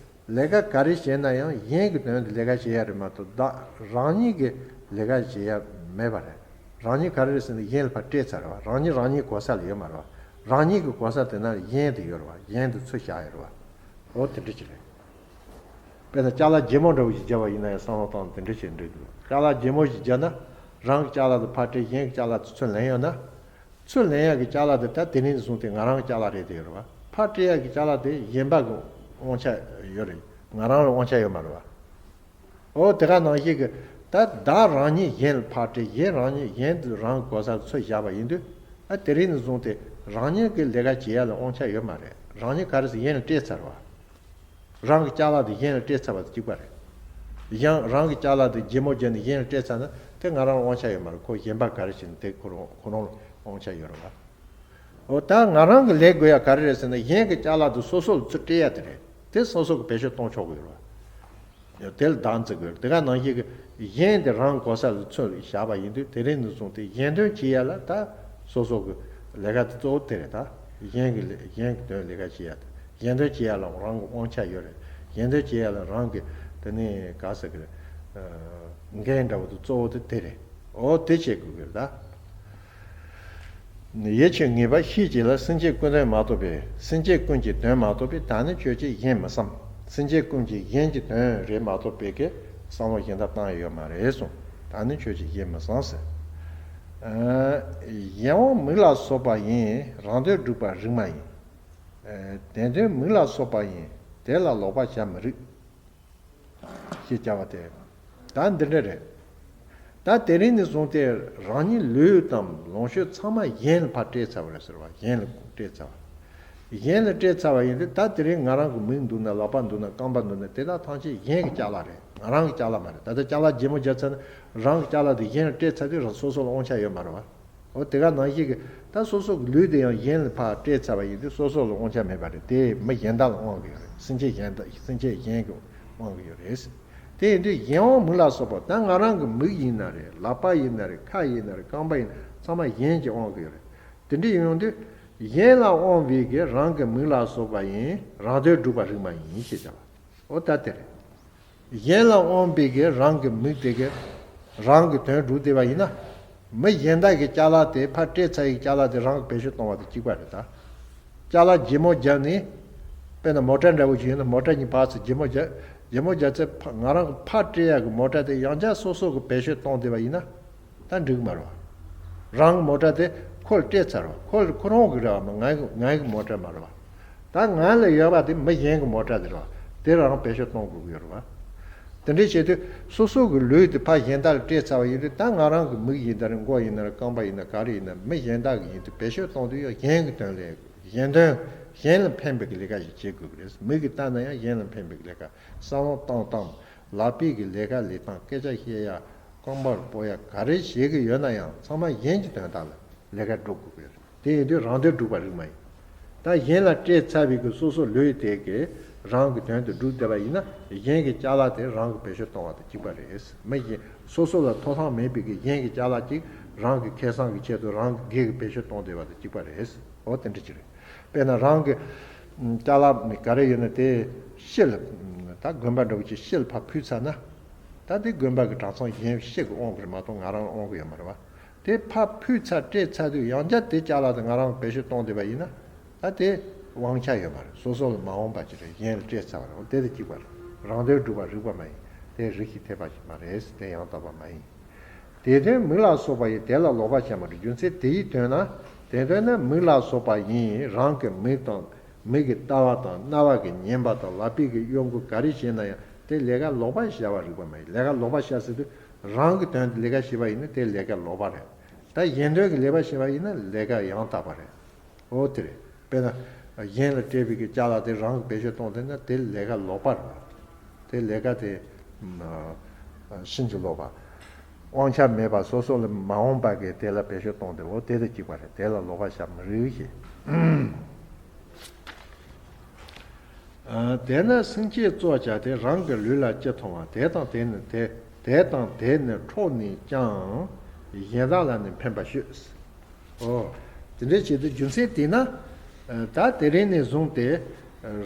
ལས་ཀ་ག་རེ་བྱས་ན་ཡང་གཞན་གྱི་དོན་དུ་ལས་ཀ་བྱེད་ཡ་རེད་མ་གཏོགས་བདག་རང་ཉིད་ཀྱི་ལས་ཀ་བྱེད་ཡ་མེད་པ་རེད། རང་ཉིད་ག་རེ་རེད་ཟེར་ན་གཞན་ལ་ཕར་སྤྲད་ཚར་རེད་བ། རང་ཉིད་རང་ཉིད་གོ་ས་ལ་ཡོད་མ་རེད་བ། རང་ཉིད་ཀྱི་གོ་ས་དེ་ན་གཞན་དུ་ཡོད་རེད་བ། གཞན་དུ་ཚུར་བཞག་ཡོད་རེད་བ། འོ་དེ་འདྲ་ཅིག་རེད། དཔེར་ན་ཅ་ལག་རྒྱལ་མོ་འདྲ་བོ་ཞིག་བརྒྱབ་པ་ཡིན་ན་ཡང་བསམ་བློ་བཏང་དེ་འདྲ་ཞིག་འགྲིག་འདུག་ཅ་ལག་རྒྱལ་མོ་ཞིག་བརྒྱབ་ན་རང་གི་ཅ་ལག་དེ་ཕར་སྤྲད། གཞན་གྱི་ཅ་ལག་དེ་ཚུར་ལེན་ཡོང་ན། ཚུར་ལེན་ཡག་གི་ཅ་ལག་དེ་ད་དེ་རིང་ནས་བཟུང་སྟེ་ང་རང་གི་ཅ་ལག་རེད་དེ་ཡོད་རེད་བ། ཕར་སྤྲད་ཡག་གི་ཅ་ལག་དེ་གཞན་པ་གི་དབང་ཆ་ཡོད་རེད། ང་རང་ལ་དབང་ཆ་ཡོད་མ་རེད་བ། འོ་དེ་ག་ནང་བཞིན་གི་ད་བདག་རང་ཉིད་གཞན་ལ་ཕར་སྤྲད། གཞན་རང་ཉིད་གཞན་དུ་རང་གི་གོ་ས་ལ་ཚུར་བཞག་པ་ཡིན་དུས། ཨ་དེ་རིང་ནས་བཟུང་སྟེ་རང་ཉིད་ཀྱི་ལས་ཀ་བྱེད་ཡག་ལ་དབང་ཆ་ཡོད་མ་རེད། རང་ཉིད་ག་རེ་ཟེར་གཞན་ལ་སྤྲད་ཚར་བ། རང་གི་ཅ་ལག་དེ་གཞན་ལ་སྤྲད་ཚར་བ་དང་གཅིག་པ་རེད། ཡང་རང་གི་ཅ་ལག་དེ་སྒྱེ་མོ་བརྒྱབ་ནས་གཞན་ལ་སྤྲད་ཚར་ན་དེ་ང་རང་ལ་དབང་ཆ་ཡོད་མ་རེད། ཁོ་གཞན་པ་ག་རེ་བྱས་ན་དེ་ཁོ་རང་ཁོ་རང་ལ་དབང་ཆ་ཡོད་རེད་བ། འོ་ད་ང་རང་གི་ལས་དགོས་ཡ་ག་རེ་རེད་ཟེར་ན་གཞན་གྱི་ཅ་ལག་དེ་སོ་སོ་ལ་ཚུར་སྤྲད་ཡ་དེ་རེད། དེ་སོ་སོ་གི་བེད་སྤྱོད་གཏོང་ཆོག་གི་ཡོད་རེད་བ། དེ་ལ་བདག་འཛིན་དགོས། དེ་ག་ནང་བཞིན་གྱི་གཞན་དེ་རང་གོ་ས་ལ་ཚུར་བཞག་པ་ཡིན་དུས་དེ་རིང་ནས་བཟུང་སྟེ་གཞན་དོན་བྱེད་ཡ་ལ་ད་སོ་སོ་གི་ལས་ཀ་དེ་གཙོ་བོ་དེ་རེད་ད། གཞན་གྱི་ལས་གཞན་གྱི་དོན་ལས་ཀ་བྱེད་ཡ་དེ་གཞན་དོན་བྱེད་ཡ་ལ་རང་གི་དབང་ཆ་ཡོད་རེད། གཞན་དོན་བྱེད་ཡ་ལ་རང་གི་དེ་ནས་ག་ཟེར་གི་རེད། འགན་འདྲ་བོ་དེ་གཙོ་བོ་དེ་དེ་རེད། འོ་དེ་བྱེད་དགོས་ཀྱི་རེད་ད། ཡིད་ཆེས་ངེས་པ་ཤེས་བྱེད་ལ། སེམས་ཅན་ཀུན་དོན་མ་གཏོགས་པའི། སེམས་ཅན་ཀུན་གྱི་དོན་མ་གཏོགས་པའི། ད་ནི་ཁྱོད་ཀྱིས་གཞན་མི་བསམ། སེམས་ཅན་ཀུན་གྱི་གཞན་གྱི་དོན་རེད་མ་གཏོགས་པའི་གི་བསམ་བློ་གཞན་དག་བཏང་ཡ་ཡོད་མ་རེད་གསུངས། ད་ནི་ཁྱོད་ཀྱིས་གཞན་མི་བསམ་ཟེར། ཨ། གཞན་དབང་མིག་ལ་སོགས་པ་ཡིན། རང་དོན་སྒྲུབ་པ་རིགས་མ་ཡིན། ཨ། བདེན་དོན་མིག་ལ་སོགས་པ་ཡིན། དེ་ལ་ལོག་པར་བྱ་མི་རིགས། ཞེས་བྱ་བ་སྟེ། ད་འདི་འདྲ་རེད། ད་དེ་རིང་ནས་བཟུང་སྟེ་རང་ཉིད་ལུས་དང་ལོངས་སྤྱོད་ཚང་མ་གཞན་ལ་ཕར་སྤྲད་ཚར་བ་རེད་ཟེར་བ། གཞན་ལ་སྤྲད་ཚར་བ། གཞན་ལ་སྤྲད་ཚར་བ་ཡིན་དུས་ད་དེ་རིང་ང་རང་གི་མིག་འདུག་ན་ལག་པ་འདུག་ན་རྐང་པ་འདུག་ན་དེ་དག་ཐམས་ཅད་གཞན་གྱི་ཅ་ལག་རེད། ང་རང་གི་ཅ་ལག་མ་རེད། ད་ལྟ་ཅ་ལག་སྒྱེ་མོ་བརྒྱབ་ཚར་ན་རང་གི་ཅ་ལག་དེ་གཞན་ལ་སྤྲད་ཚར་དུས་རང་སོ་སོ་ལ་དབང་ཆ་ཡོད་མ་རེད་བ། འོ་དེ་ག་ནང་བཞིན་གྱི་ད་སོ་སོ་གི་ལུས་དེ་ཡང་གཞན་ལ་ཕར་སྤྲད་ཚར་བ་ཡིན་དུས་སོ་སོ་ལ་དབང་ཆ་མེད་པ་རེད། དེ་མི་གཞན་དག་ལ་དབང་གི་ཡོད་རེད། སེམས་ཅན་གཞན་དག་སེམས་ཅན་གཞན་གྱིས་དབང་གི་ཡོད་རེད། དེ་ཡིན་དུས་གཞན་དབང་མིག་ལ་སོགས་པ། ད་ང་རང་གི་མིག་ཡིན་ན་རེད། ལག་པ་ཡིན་ན་རེད། ཁ་ཡིན་ན་རེད། རྐང་པ་ཡིན་ན་ཚང་མ་གཞན་གྱིས་དབང་གི་ཡོད་རེད། དེ་འདྲ་ཡིན་ཡོང་དུས་གཞན་ལ་དབང་བའི་གི་རང་གི་མིག་ལ་སོགས་པ་ཡིན། རང་དོན་སྒྲུབ་པ་རིགས་མ་ཡིན་ཞེས་བྱ་བ། འོ་ད་དེ་རེད། གཞན་ལ་དབང་བའི་གི་རང་གི་མིག་དེ་གི་རང་གི་དོན་སྒྲུབ་བསྡད་པ་ཡིན་ན། མི་གཞན་དག་གི་ཅ་ལག་དེ་ཕར་སྤྲད་ཚར་ཡི་ཅ་ལག་དེ་རང་གི་བེད་སྤྱོད་གཏོང་བ་དང་གཅིག་པ་རེད་ད། ཅ་ལག་སྒྱེ་མོ་བརྒྱབ་ནས། དཔེར་ན་མོ་ཊ་འདྲ་བོ་ཞིག་ཡོད་ན་མོ་ཊ་གཉིས་ཕར་ཚུར་སྒྱེ་མོ་བརྒྱབ། སྒྱེ་མོ་བརྒྱབ་ཚེ་ཕ་ང་རང་གི་ཕར་སྤྲད་ཡག་གི་མོ་ཊ་དེ་ཡང་བསྐྱར་སོ་སོ་གི་བེད་སྤྱོད་གཏོང་བསྡད་པ་ཡིན་ན། ད་འགྲིག་མ་རེད་བ། རང་གི་མོ་ཊ་དེ་ཁོ་ལ་སྤྲད་ཚར་བ། ཁོ་ལ་ཁོ་རང་གི་རེད་བ། ང་གི་ང་གི་མོ་ཊ་མ་རེད་བ། ད་ང་ལ་ཡོད་པ་དེ་མི་གཞན་གྱི་མོ་ཊ་དེ་རེད་བ། དེ་རང་བེད་སྤྱོད་གཏོང་དགོས་ཀྱི་ཡོད་རེད་བ། དེ་འདྲ་བྱེད་དུས་སོ་སོ་གི་ལུས་དེ་ཕར་གཞན་དག་ལ་སྤྲད་ཚར་བ་ཡིན་དུས་ད་ང་རང་གི་མིག་ཡིན་ད་རེད། མགོ་ཡིན་ན་རེད། རྐང་པ་ཡིན་ན་ག་རེ་ཡིན་ན་མི་གཞན་དག་གི་ཡིན་དུས་བེད་སྤྱོད་གཏོང་དུས་ཡང་གཞན་གྱི་དོན་ལས་གཞན་དོན་གཞན་ལ་ཕན་པའི་གི་ལས་ཀ་ཞིག་བྱེད་དགོས་ཀྱི་རེད། མིག་གིས་ལྟ་ན་ཡང་གཞན་ལ་ཕན་པའི་གི་ལས་ཀ། བསམ་བློ་བཏང་སྟངས། ལག་པའི་གི་ལས་ཀ་ལས་སྟངས། སྐད་ཆ་བཤད་ཡ། རྐང་པར་སྤོ་ཡ། ག་རེ་བྱེད་ཀྱི་ཡོད་ན་ཡང་ཚང་མ་གཞན་གྱི་དོན་དག་ལ་ལས་ཀ་སྒྲུབ་དགོས་ཀྱི་རེད། དེ་ཡིན་དུས་རང་དོན་སྒྲུབ་པ་རིགས་མ་ཡིན། ད་གཞན་ལ་སྤྲད་ཚར་བའི་གི་སོ་སོ་ལུས་དེ་གི་རང་གི་དོན་དུ་སྒྲུབ་བསྡད་པ་ཡིན་ན་གཞན་གྱི་ཅ་ལག་དེ་རང་གི་བེད་སྤྱོད་གཏོང་བ་དང་གཅིག་པ་རེད། མི་གཞན་སོ་སོ་ལ་ཐོབ་ཐང་མེད་པའི་གི་གཞན་གྱི་ཅ་ལག་ཅིག་རང་གི་ཁེ་བཟང་གི་ཆེད་དུ་རང་གི་སྒེར་གྱི་བེད་སྤྱོད་གཏོང་བསྡད་པ་དང་གཅིག་པ་རེད། འོ་དེ་འདྲ་ཅིག་རེད། དཔེར་ན་རང་གི་ཅ་ལག་ག་རེ་ཡོད་ན་དེ་ཤི་ལ། ད་དགོན་པ་འདྲ་བོ་ཅིག་ཤི་ལ་ཕར་ཕུལ་ཚར་ན། ད་དེ་དགོན་པ་གི་གྲྭ་ཚང་གཞན་ཤི་གི་དབང་གི་རེད་མ་གཏོགས་ང་རང་ལ་དབང་གི་ཡོད་མ་རེད་བ། དེ་ཕར་ཕུལ་ཚར་སྤྲད་ཚར་དུས་ཡང་བསྐྱར་དེ་ཅ་ལག་དེ་ང་རང་བེད་སྤྱོད་གཏོང་བསྡད་པ་ཡིན་ན། ད་དེ་དབང་ཆ་ཡོད་མ་རེད། སོ་སོ་ལ་མ་འོངས་པ་ཅིག་རེད། གཞན་ལ་སྤྲད་ཚར་བ་རེད། འོ་དེ་དང་གཅིག་པ་རེད། རང་དོན་སྒྲུབ་པར་རིགས་པ་མ་ཡིན། དེ་རིགས་ཀྱིས་འཐད་པ་ཞིག་མ་རེད། དེ་ཡང་དག་པ་མ་ཡིན། དེ་དོན་མིག་ལ་སོགས་པ་ཡིན། དེ་ལ་ལོག་པར་བྱ་མ་རིགས། རྒྱུ་མཚན་དེའི་དོན་ན། དེ་དོན་ན་མིག་ལ་སོགས་པ་ཡིན། རང་གི་མིག་དང་། མིག་གི་ལྟ་བ་དང་། རྣ་བ་གི་ཉན་པ་དང་། ལག་པའི་གི་གཡོ་འགུལ་ག་རེ་བྱས་ན་ཡང་དེ་ལས་ཀ་ལོག་པར་བྱ་བར་རིགས་པ་མ་ཡིན། ལས་ཀ་ལོག་པར་བྱ་ཟེར་དུས་རང་གི་དོན་དུ་ལས་ཀ་བྱས་པ་ཡིན་ན་དེ་ལས་ཀ་ལོག་པ་རེད། ད་གཞན་དོན་གྱི་ལས་པ་བྱས་པ་ཡིན་ན་ལས་ཀ་ཡང་དག་པ་རེད། འོ་དེ་རེད། དཔེར་ན། གཞན་ལ་སྤྲད་པའི་གི་ཅ་ལག་དེ་རང་གི་བེད་སྤྱོད་གཏོང་དེ་ན་དེ་ལས་ཀ་ལོག་པ་རེད། དེ་ལས་ཀ་དེ། ཕྱིན་ཅི་ལོག་པ། དབང་ཆ་མེད་པ་སོ་སོ་ལ་མ་འོངས་པ་གི་དེ་ལ་བེད་སྤྱོད་གཏོང་དེ། འོ་དེ་དང་གཅིག་པ་རེད། དེ་ལ་ལོག་པར་བྱ་མི་རིགས་ཞེས། དེས་ན་སེམས་ཅན་གཙོ་བྱ་སྟེ་རང་གི་ལུས་ལ་ཅི་མཐོང་བ། དེ་དང་དེ་ནི་དེ། དེ་དང་དེ་ནི་འཕྲོག་ནས་ཀྱང་གཞན་དག་ལ་ནི་ཕན་པར་ཤོག། ཨོ། དེ་འདྲའི་ཆེད་དུ་རྒྱུ་མཚན་དེས་ན། ད་དེ་རིང་ནས་བཟུང་སྟེ།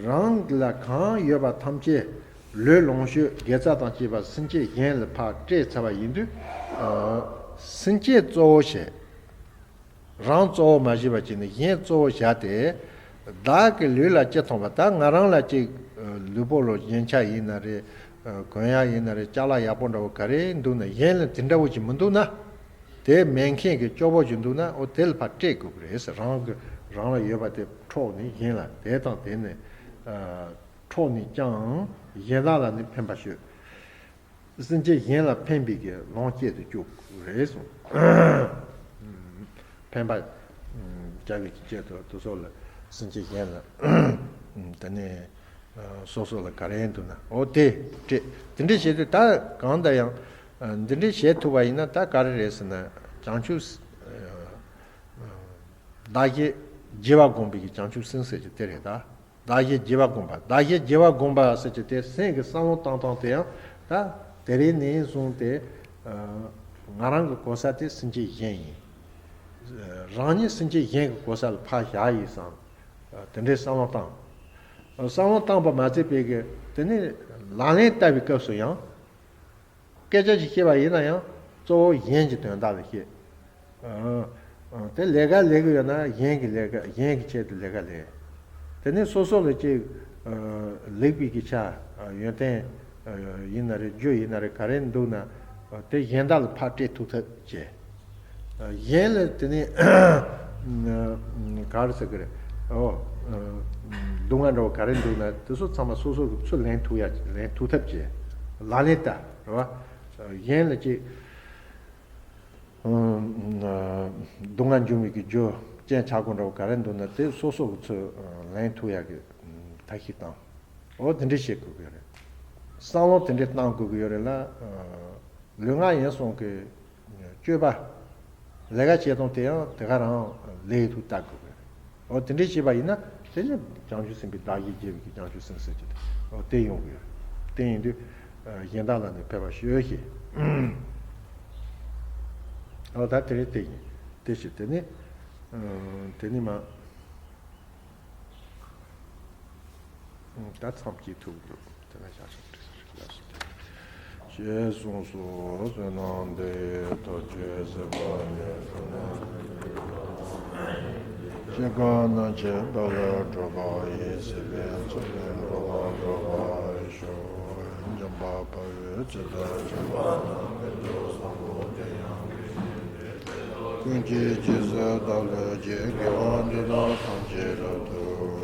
རང་ལ་གང་ཡོད་པ་ཐམས་ཅད་ལུས་ལོངས་སྤྱོད་དགེ་རྩ་དང་བཅས་པ་སེམས་ཅན་གཞན་ལ་ཕར་སྤྲད་ཚར་བ་ཡིན་དུས། སེམས་ཅན་གཙོ་བོ་བྱས། རང་གཙོ་བོ་མ་བྱས་པ་བྱས་ནས་གཞན་གཙོ་བོ་བྱས་ཏེ། བདག་གི་ལུས་ལ་ཅི་མཐོང་བ། ད་ང་རང་ལ་ཅིག་ལུས་པོ་ལ་རྒྱན་ཆ་ཡིན་ན་རེད། གོན་ཡག་ཡིན་ན་རེད། ཅ་ལག་ཡག་པོ་འདྲ་བོ་ག་རེ་འདུག་ན་གཞན་ལ་དེ་འདྲ་བོ་ཅིག་མི་འདུག་ན། དེ་མེད་མཁན་གྱི་སྐྱོ་པོ་ཅིག་འདུག་ན་འོ་དེ་ལ་ཕར་སྤྲད་དགོས་ཀྱི་རེད་ཟེར། རང་གི་རང་ལ་ཡོད་པ་དེ་འཕྲོག་ནས་གཞན་ལ། དེ་དང་དེ་ནི་འཕྲོག་ནས་ཀྱང་གཞན་དག་ལ་ནི་ཕན་པར་ཤོག། སེམས་ཅན་གཞན་ལ་ཕན་པའི་གི་ལོངས་སྤྱད་དུ་བཅུག་རེད་གསུངས། ཕན་པ་རྒྱག་གི་ཆེད་དུ་དུ་སོགས་ལ་སེམས་ཅན་གཞན་ལ་དེ་ནས་སོ་སོ་ལ་ག་རེ་འདུག་ན་འོ་དེ་སྤྲད། དེ་འདྲ་བྱེད་དུས་ད་གང་ལྟར་ཡང་འདི་འདྲ་བྱེད་ཐུབ་པ་ཡིན་ན་ད་ག་རེ་རེད་ཟེར་ན། བྱང་ཆུབ་བདག་གཞན་བརྗེ་བ་བསྒོམས་པའི་གི་བྱང་ཆུབ་སེམས་ཟེར་གྱི་དེ་རེད་ད། བདག་གཞན་བརྗེ་བ་བསྒོམ་པ། བདག་གཞན་བརྗེ་བ་བསྒོམ་པ་ཟེར་གྱི་དེ་སེམས་ཀྱི་བསམ་བློ་བཏང་སྟངས་དེ་ཡང་ད་དེ་རིང་ནས་བཟུང་སྟེ་ང་རང་གི་གོ་ས་དེ་སེམས་ཅན་གཞན་ཡིན། རང་ཉིད་སེམས་ཅན་གཞན་གྱི་གོ་ས་ལ་ཕར་བཞག་ཡིན་བསམ། དེ་འདྲའི་བསམ་བློ་བཏང་། བསམ་བློ་བཏང་པ་མ་ཚད་པའི་གི་དེ་ནི་ལག་ལེན་བསྟར་བའི་སྐབས་སུ་ཡང་། སྐད་ཆ་ཞིག་བཤད་པ་ཡིན་ན་ཡང་གཙོ་བོ་གཞན་གྱི་དོན་དག་ལ་བཤད། ཨ། ཨ། དེ་ལས་ཀ་ལས་ཀྱི་ཡོད་ན་གཞན་གྱི་ལས་ཀ་གཞན་གྱི་ཆེད་དུ་ལས་ཀ་ལས། དེ་ནས་སོ་སོ་ལ་ཅིག་ཨ། ལེགས་པའི་གི་ཆ། ཨ། ཡོན་ཏན་ཨ། ཡིན་ན་རེད། རྒྱུ་ཡིན་ན་རེད། ག་རེ་འདུག་ན་དེ་གཞན་དག་ལ་ཕར་སྤྲད་ཐུབ་ཐབས་བྱས། གཞན་ལ་དེ་ནས་ག་རེ་ཟེར་གི་རེད། ཨོ། སྡུག་བསྔལ་འདྲ་བོ་ག་རེ་འདུག་ན་དེ་ཚོ་ཚང་མ་སོ་སོ་གི་ཚུར་ལེན་ཐུབ་ཡ། ལེན་ཐུབ་ཐབས་བྱས། ལག་ལེན་བསྟར་རེད་བ། གཞན་ལ་ཅིག་སྡུག་བསྔལ་འབྱུང་བའི་གི་རྒྱུ་རྐྱེན་ཆག་སྒོ་འདྲ་བོ་ག་རེ་འདུག་ན་དེ་སོ་སོ་གི་ཚུར་ལེན་ཐུབ་ཡ་གི་ཐབས་ཤེས་བཏང་། ཨོ་དེ་འདྲ་བྱེད་དགོས་ཀྱི་རེད། བསམ་བློ་དེ་འདྲ་བཏང་དགོས་ཀྱི་ཡོད་རེད་ལ། ལུས་ངག་ཡིད་གསུམ་གྱི་སྤྱོད་པ། ལས་ཀ་བྱེད་སྟངས་དེ་ཡང་དེ་ག་རང་ལས་ཐུགས་བལྟ་དགོས་པས། འོ་དེ་འདྲ་བྱས་པ་ཡིན་ན་དེ་ནི་བྱང་ཆུབ་སེམས་དཔའི་བདག་གཞན་བརྗེ་བའི་གི་བྱང་ཆུབ་སེམས་ཟེར་གྱི་འོ་དེ་ཡོང་གི་ཡོད། དེ་ཡིན་དུས་གཞན་དག་ལ་ནི་ཕན་པར་ཤོག་ཞེས། འོ་ད་དེ་རེད། དེ་ཡིན། དེ་བྱས་དེ་ནི་དེ་ནི་མ། ད་མཚམས་སྐྱེལ་ཐུབ་འདུག་དེ་ན་བྱང་ཆུབ་འདྲེན་ས་རིགས་ལ་སོགས་པ། ཞེས་གསུངས་སོ། བསོད་ནམས་འདི་ཡིས་ཐམས་ཅད་གཟིགས་པ་ཉིད། སྐྱེ་རྒ་ན་འཆིའི་རྦ་རླབས་འཁྲུགས་པ་ཡི། སྲིད་པའི་མཚོ་ལས་འགྲོ་བ་སྒྲོལ་བར་ཤོག། འཇམ་དཔལ་དཔའ་བོས་ཇི་ལྟར་མཁྱེན་པ་དང་། ཀུན་ཏུ་བཟང་པོ་དེ་ཡང་དེ་བཞིན་ཏེ། ཀུན་གྱི་རྗེས་སུ་བདག་སློབ་ཅིང་། དགེ་བ་འདི་དག་ཐམས་ཅད་རབ་ཏུ་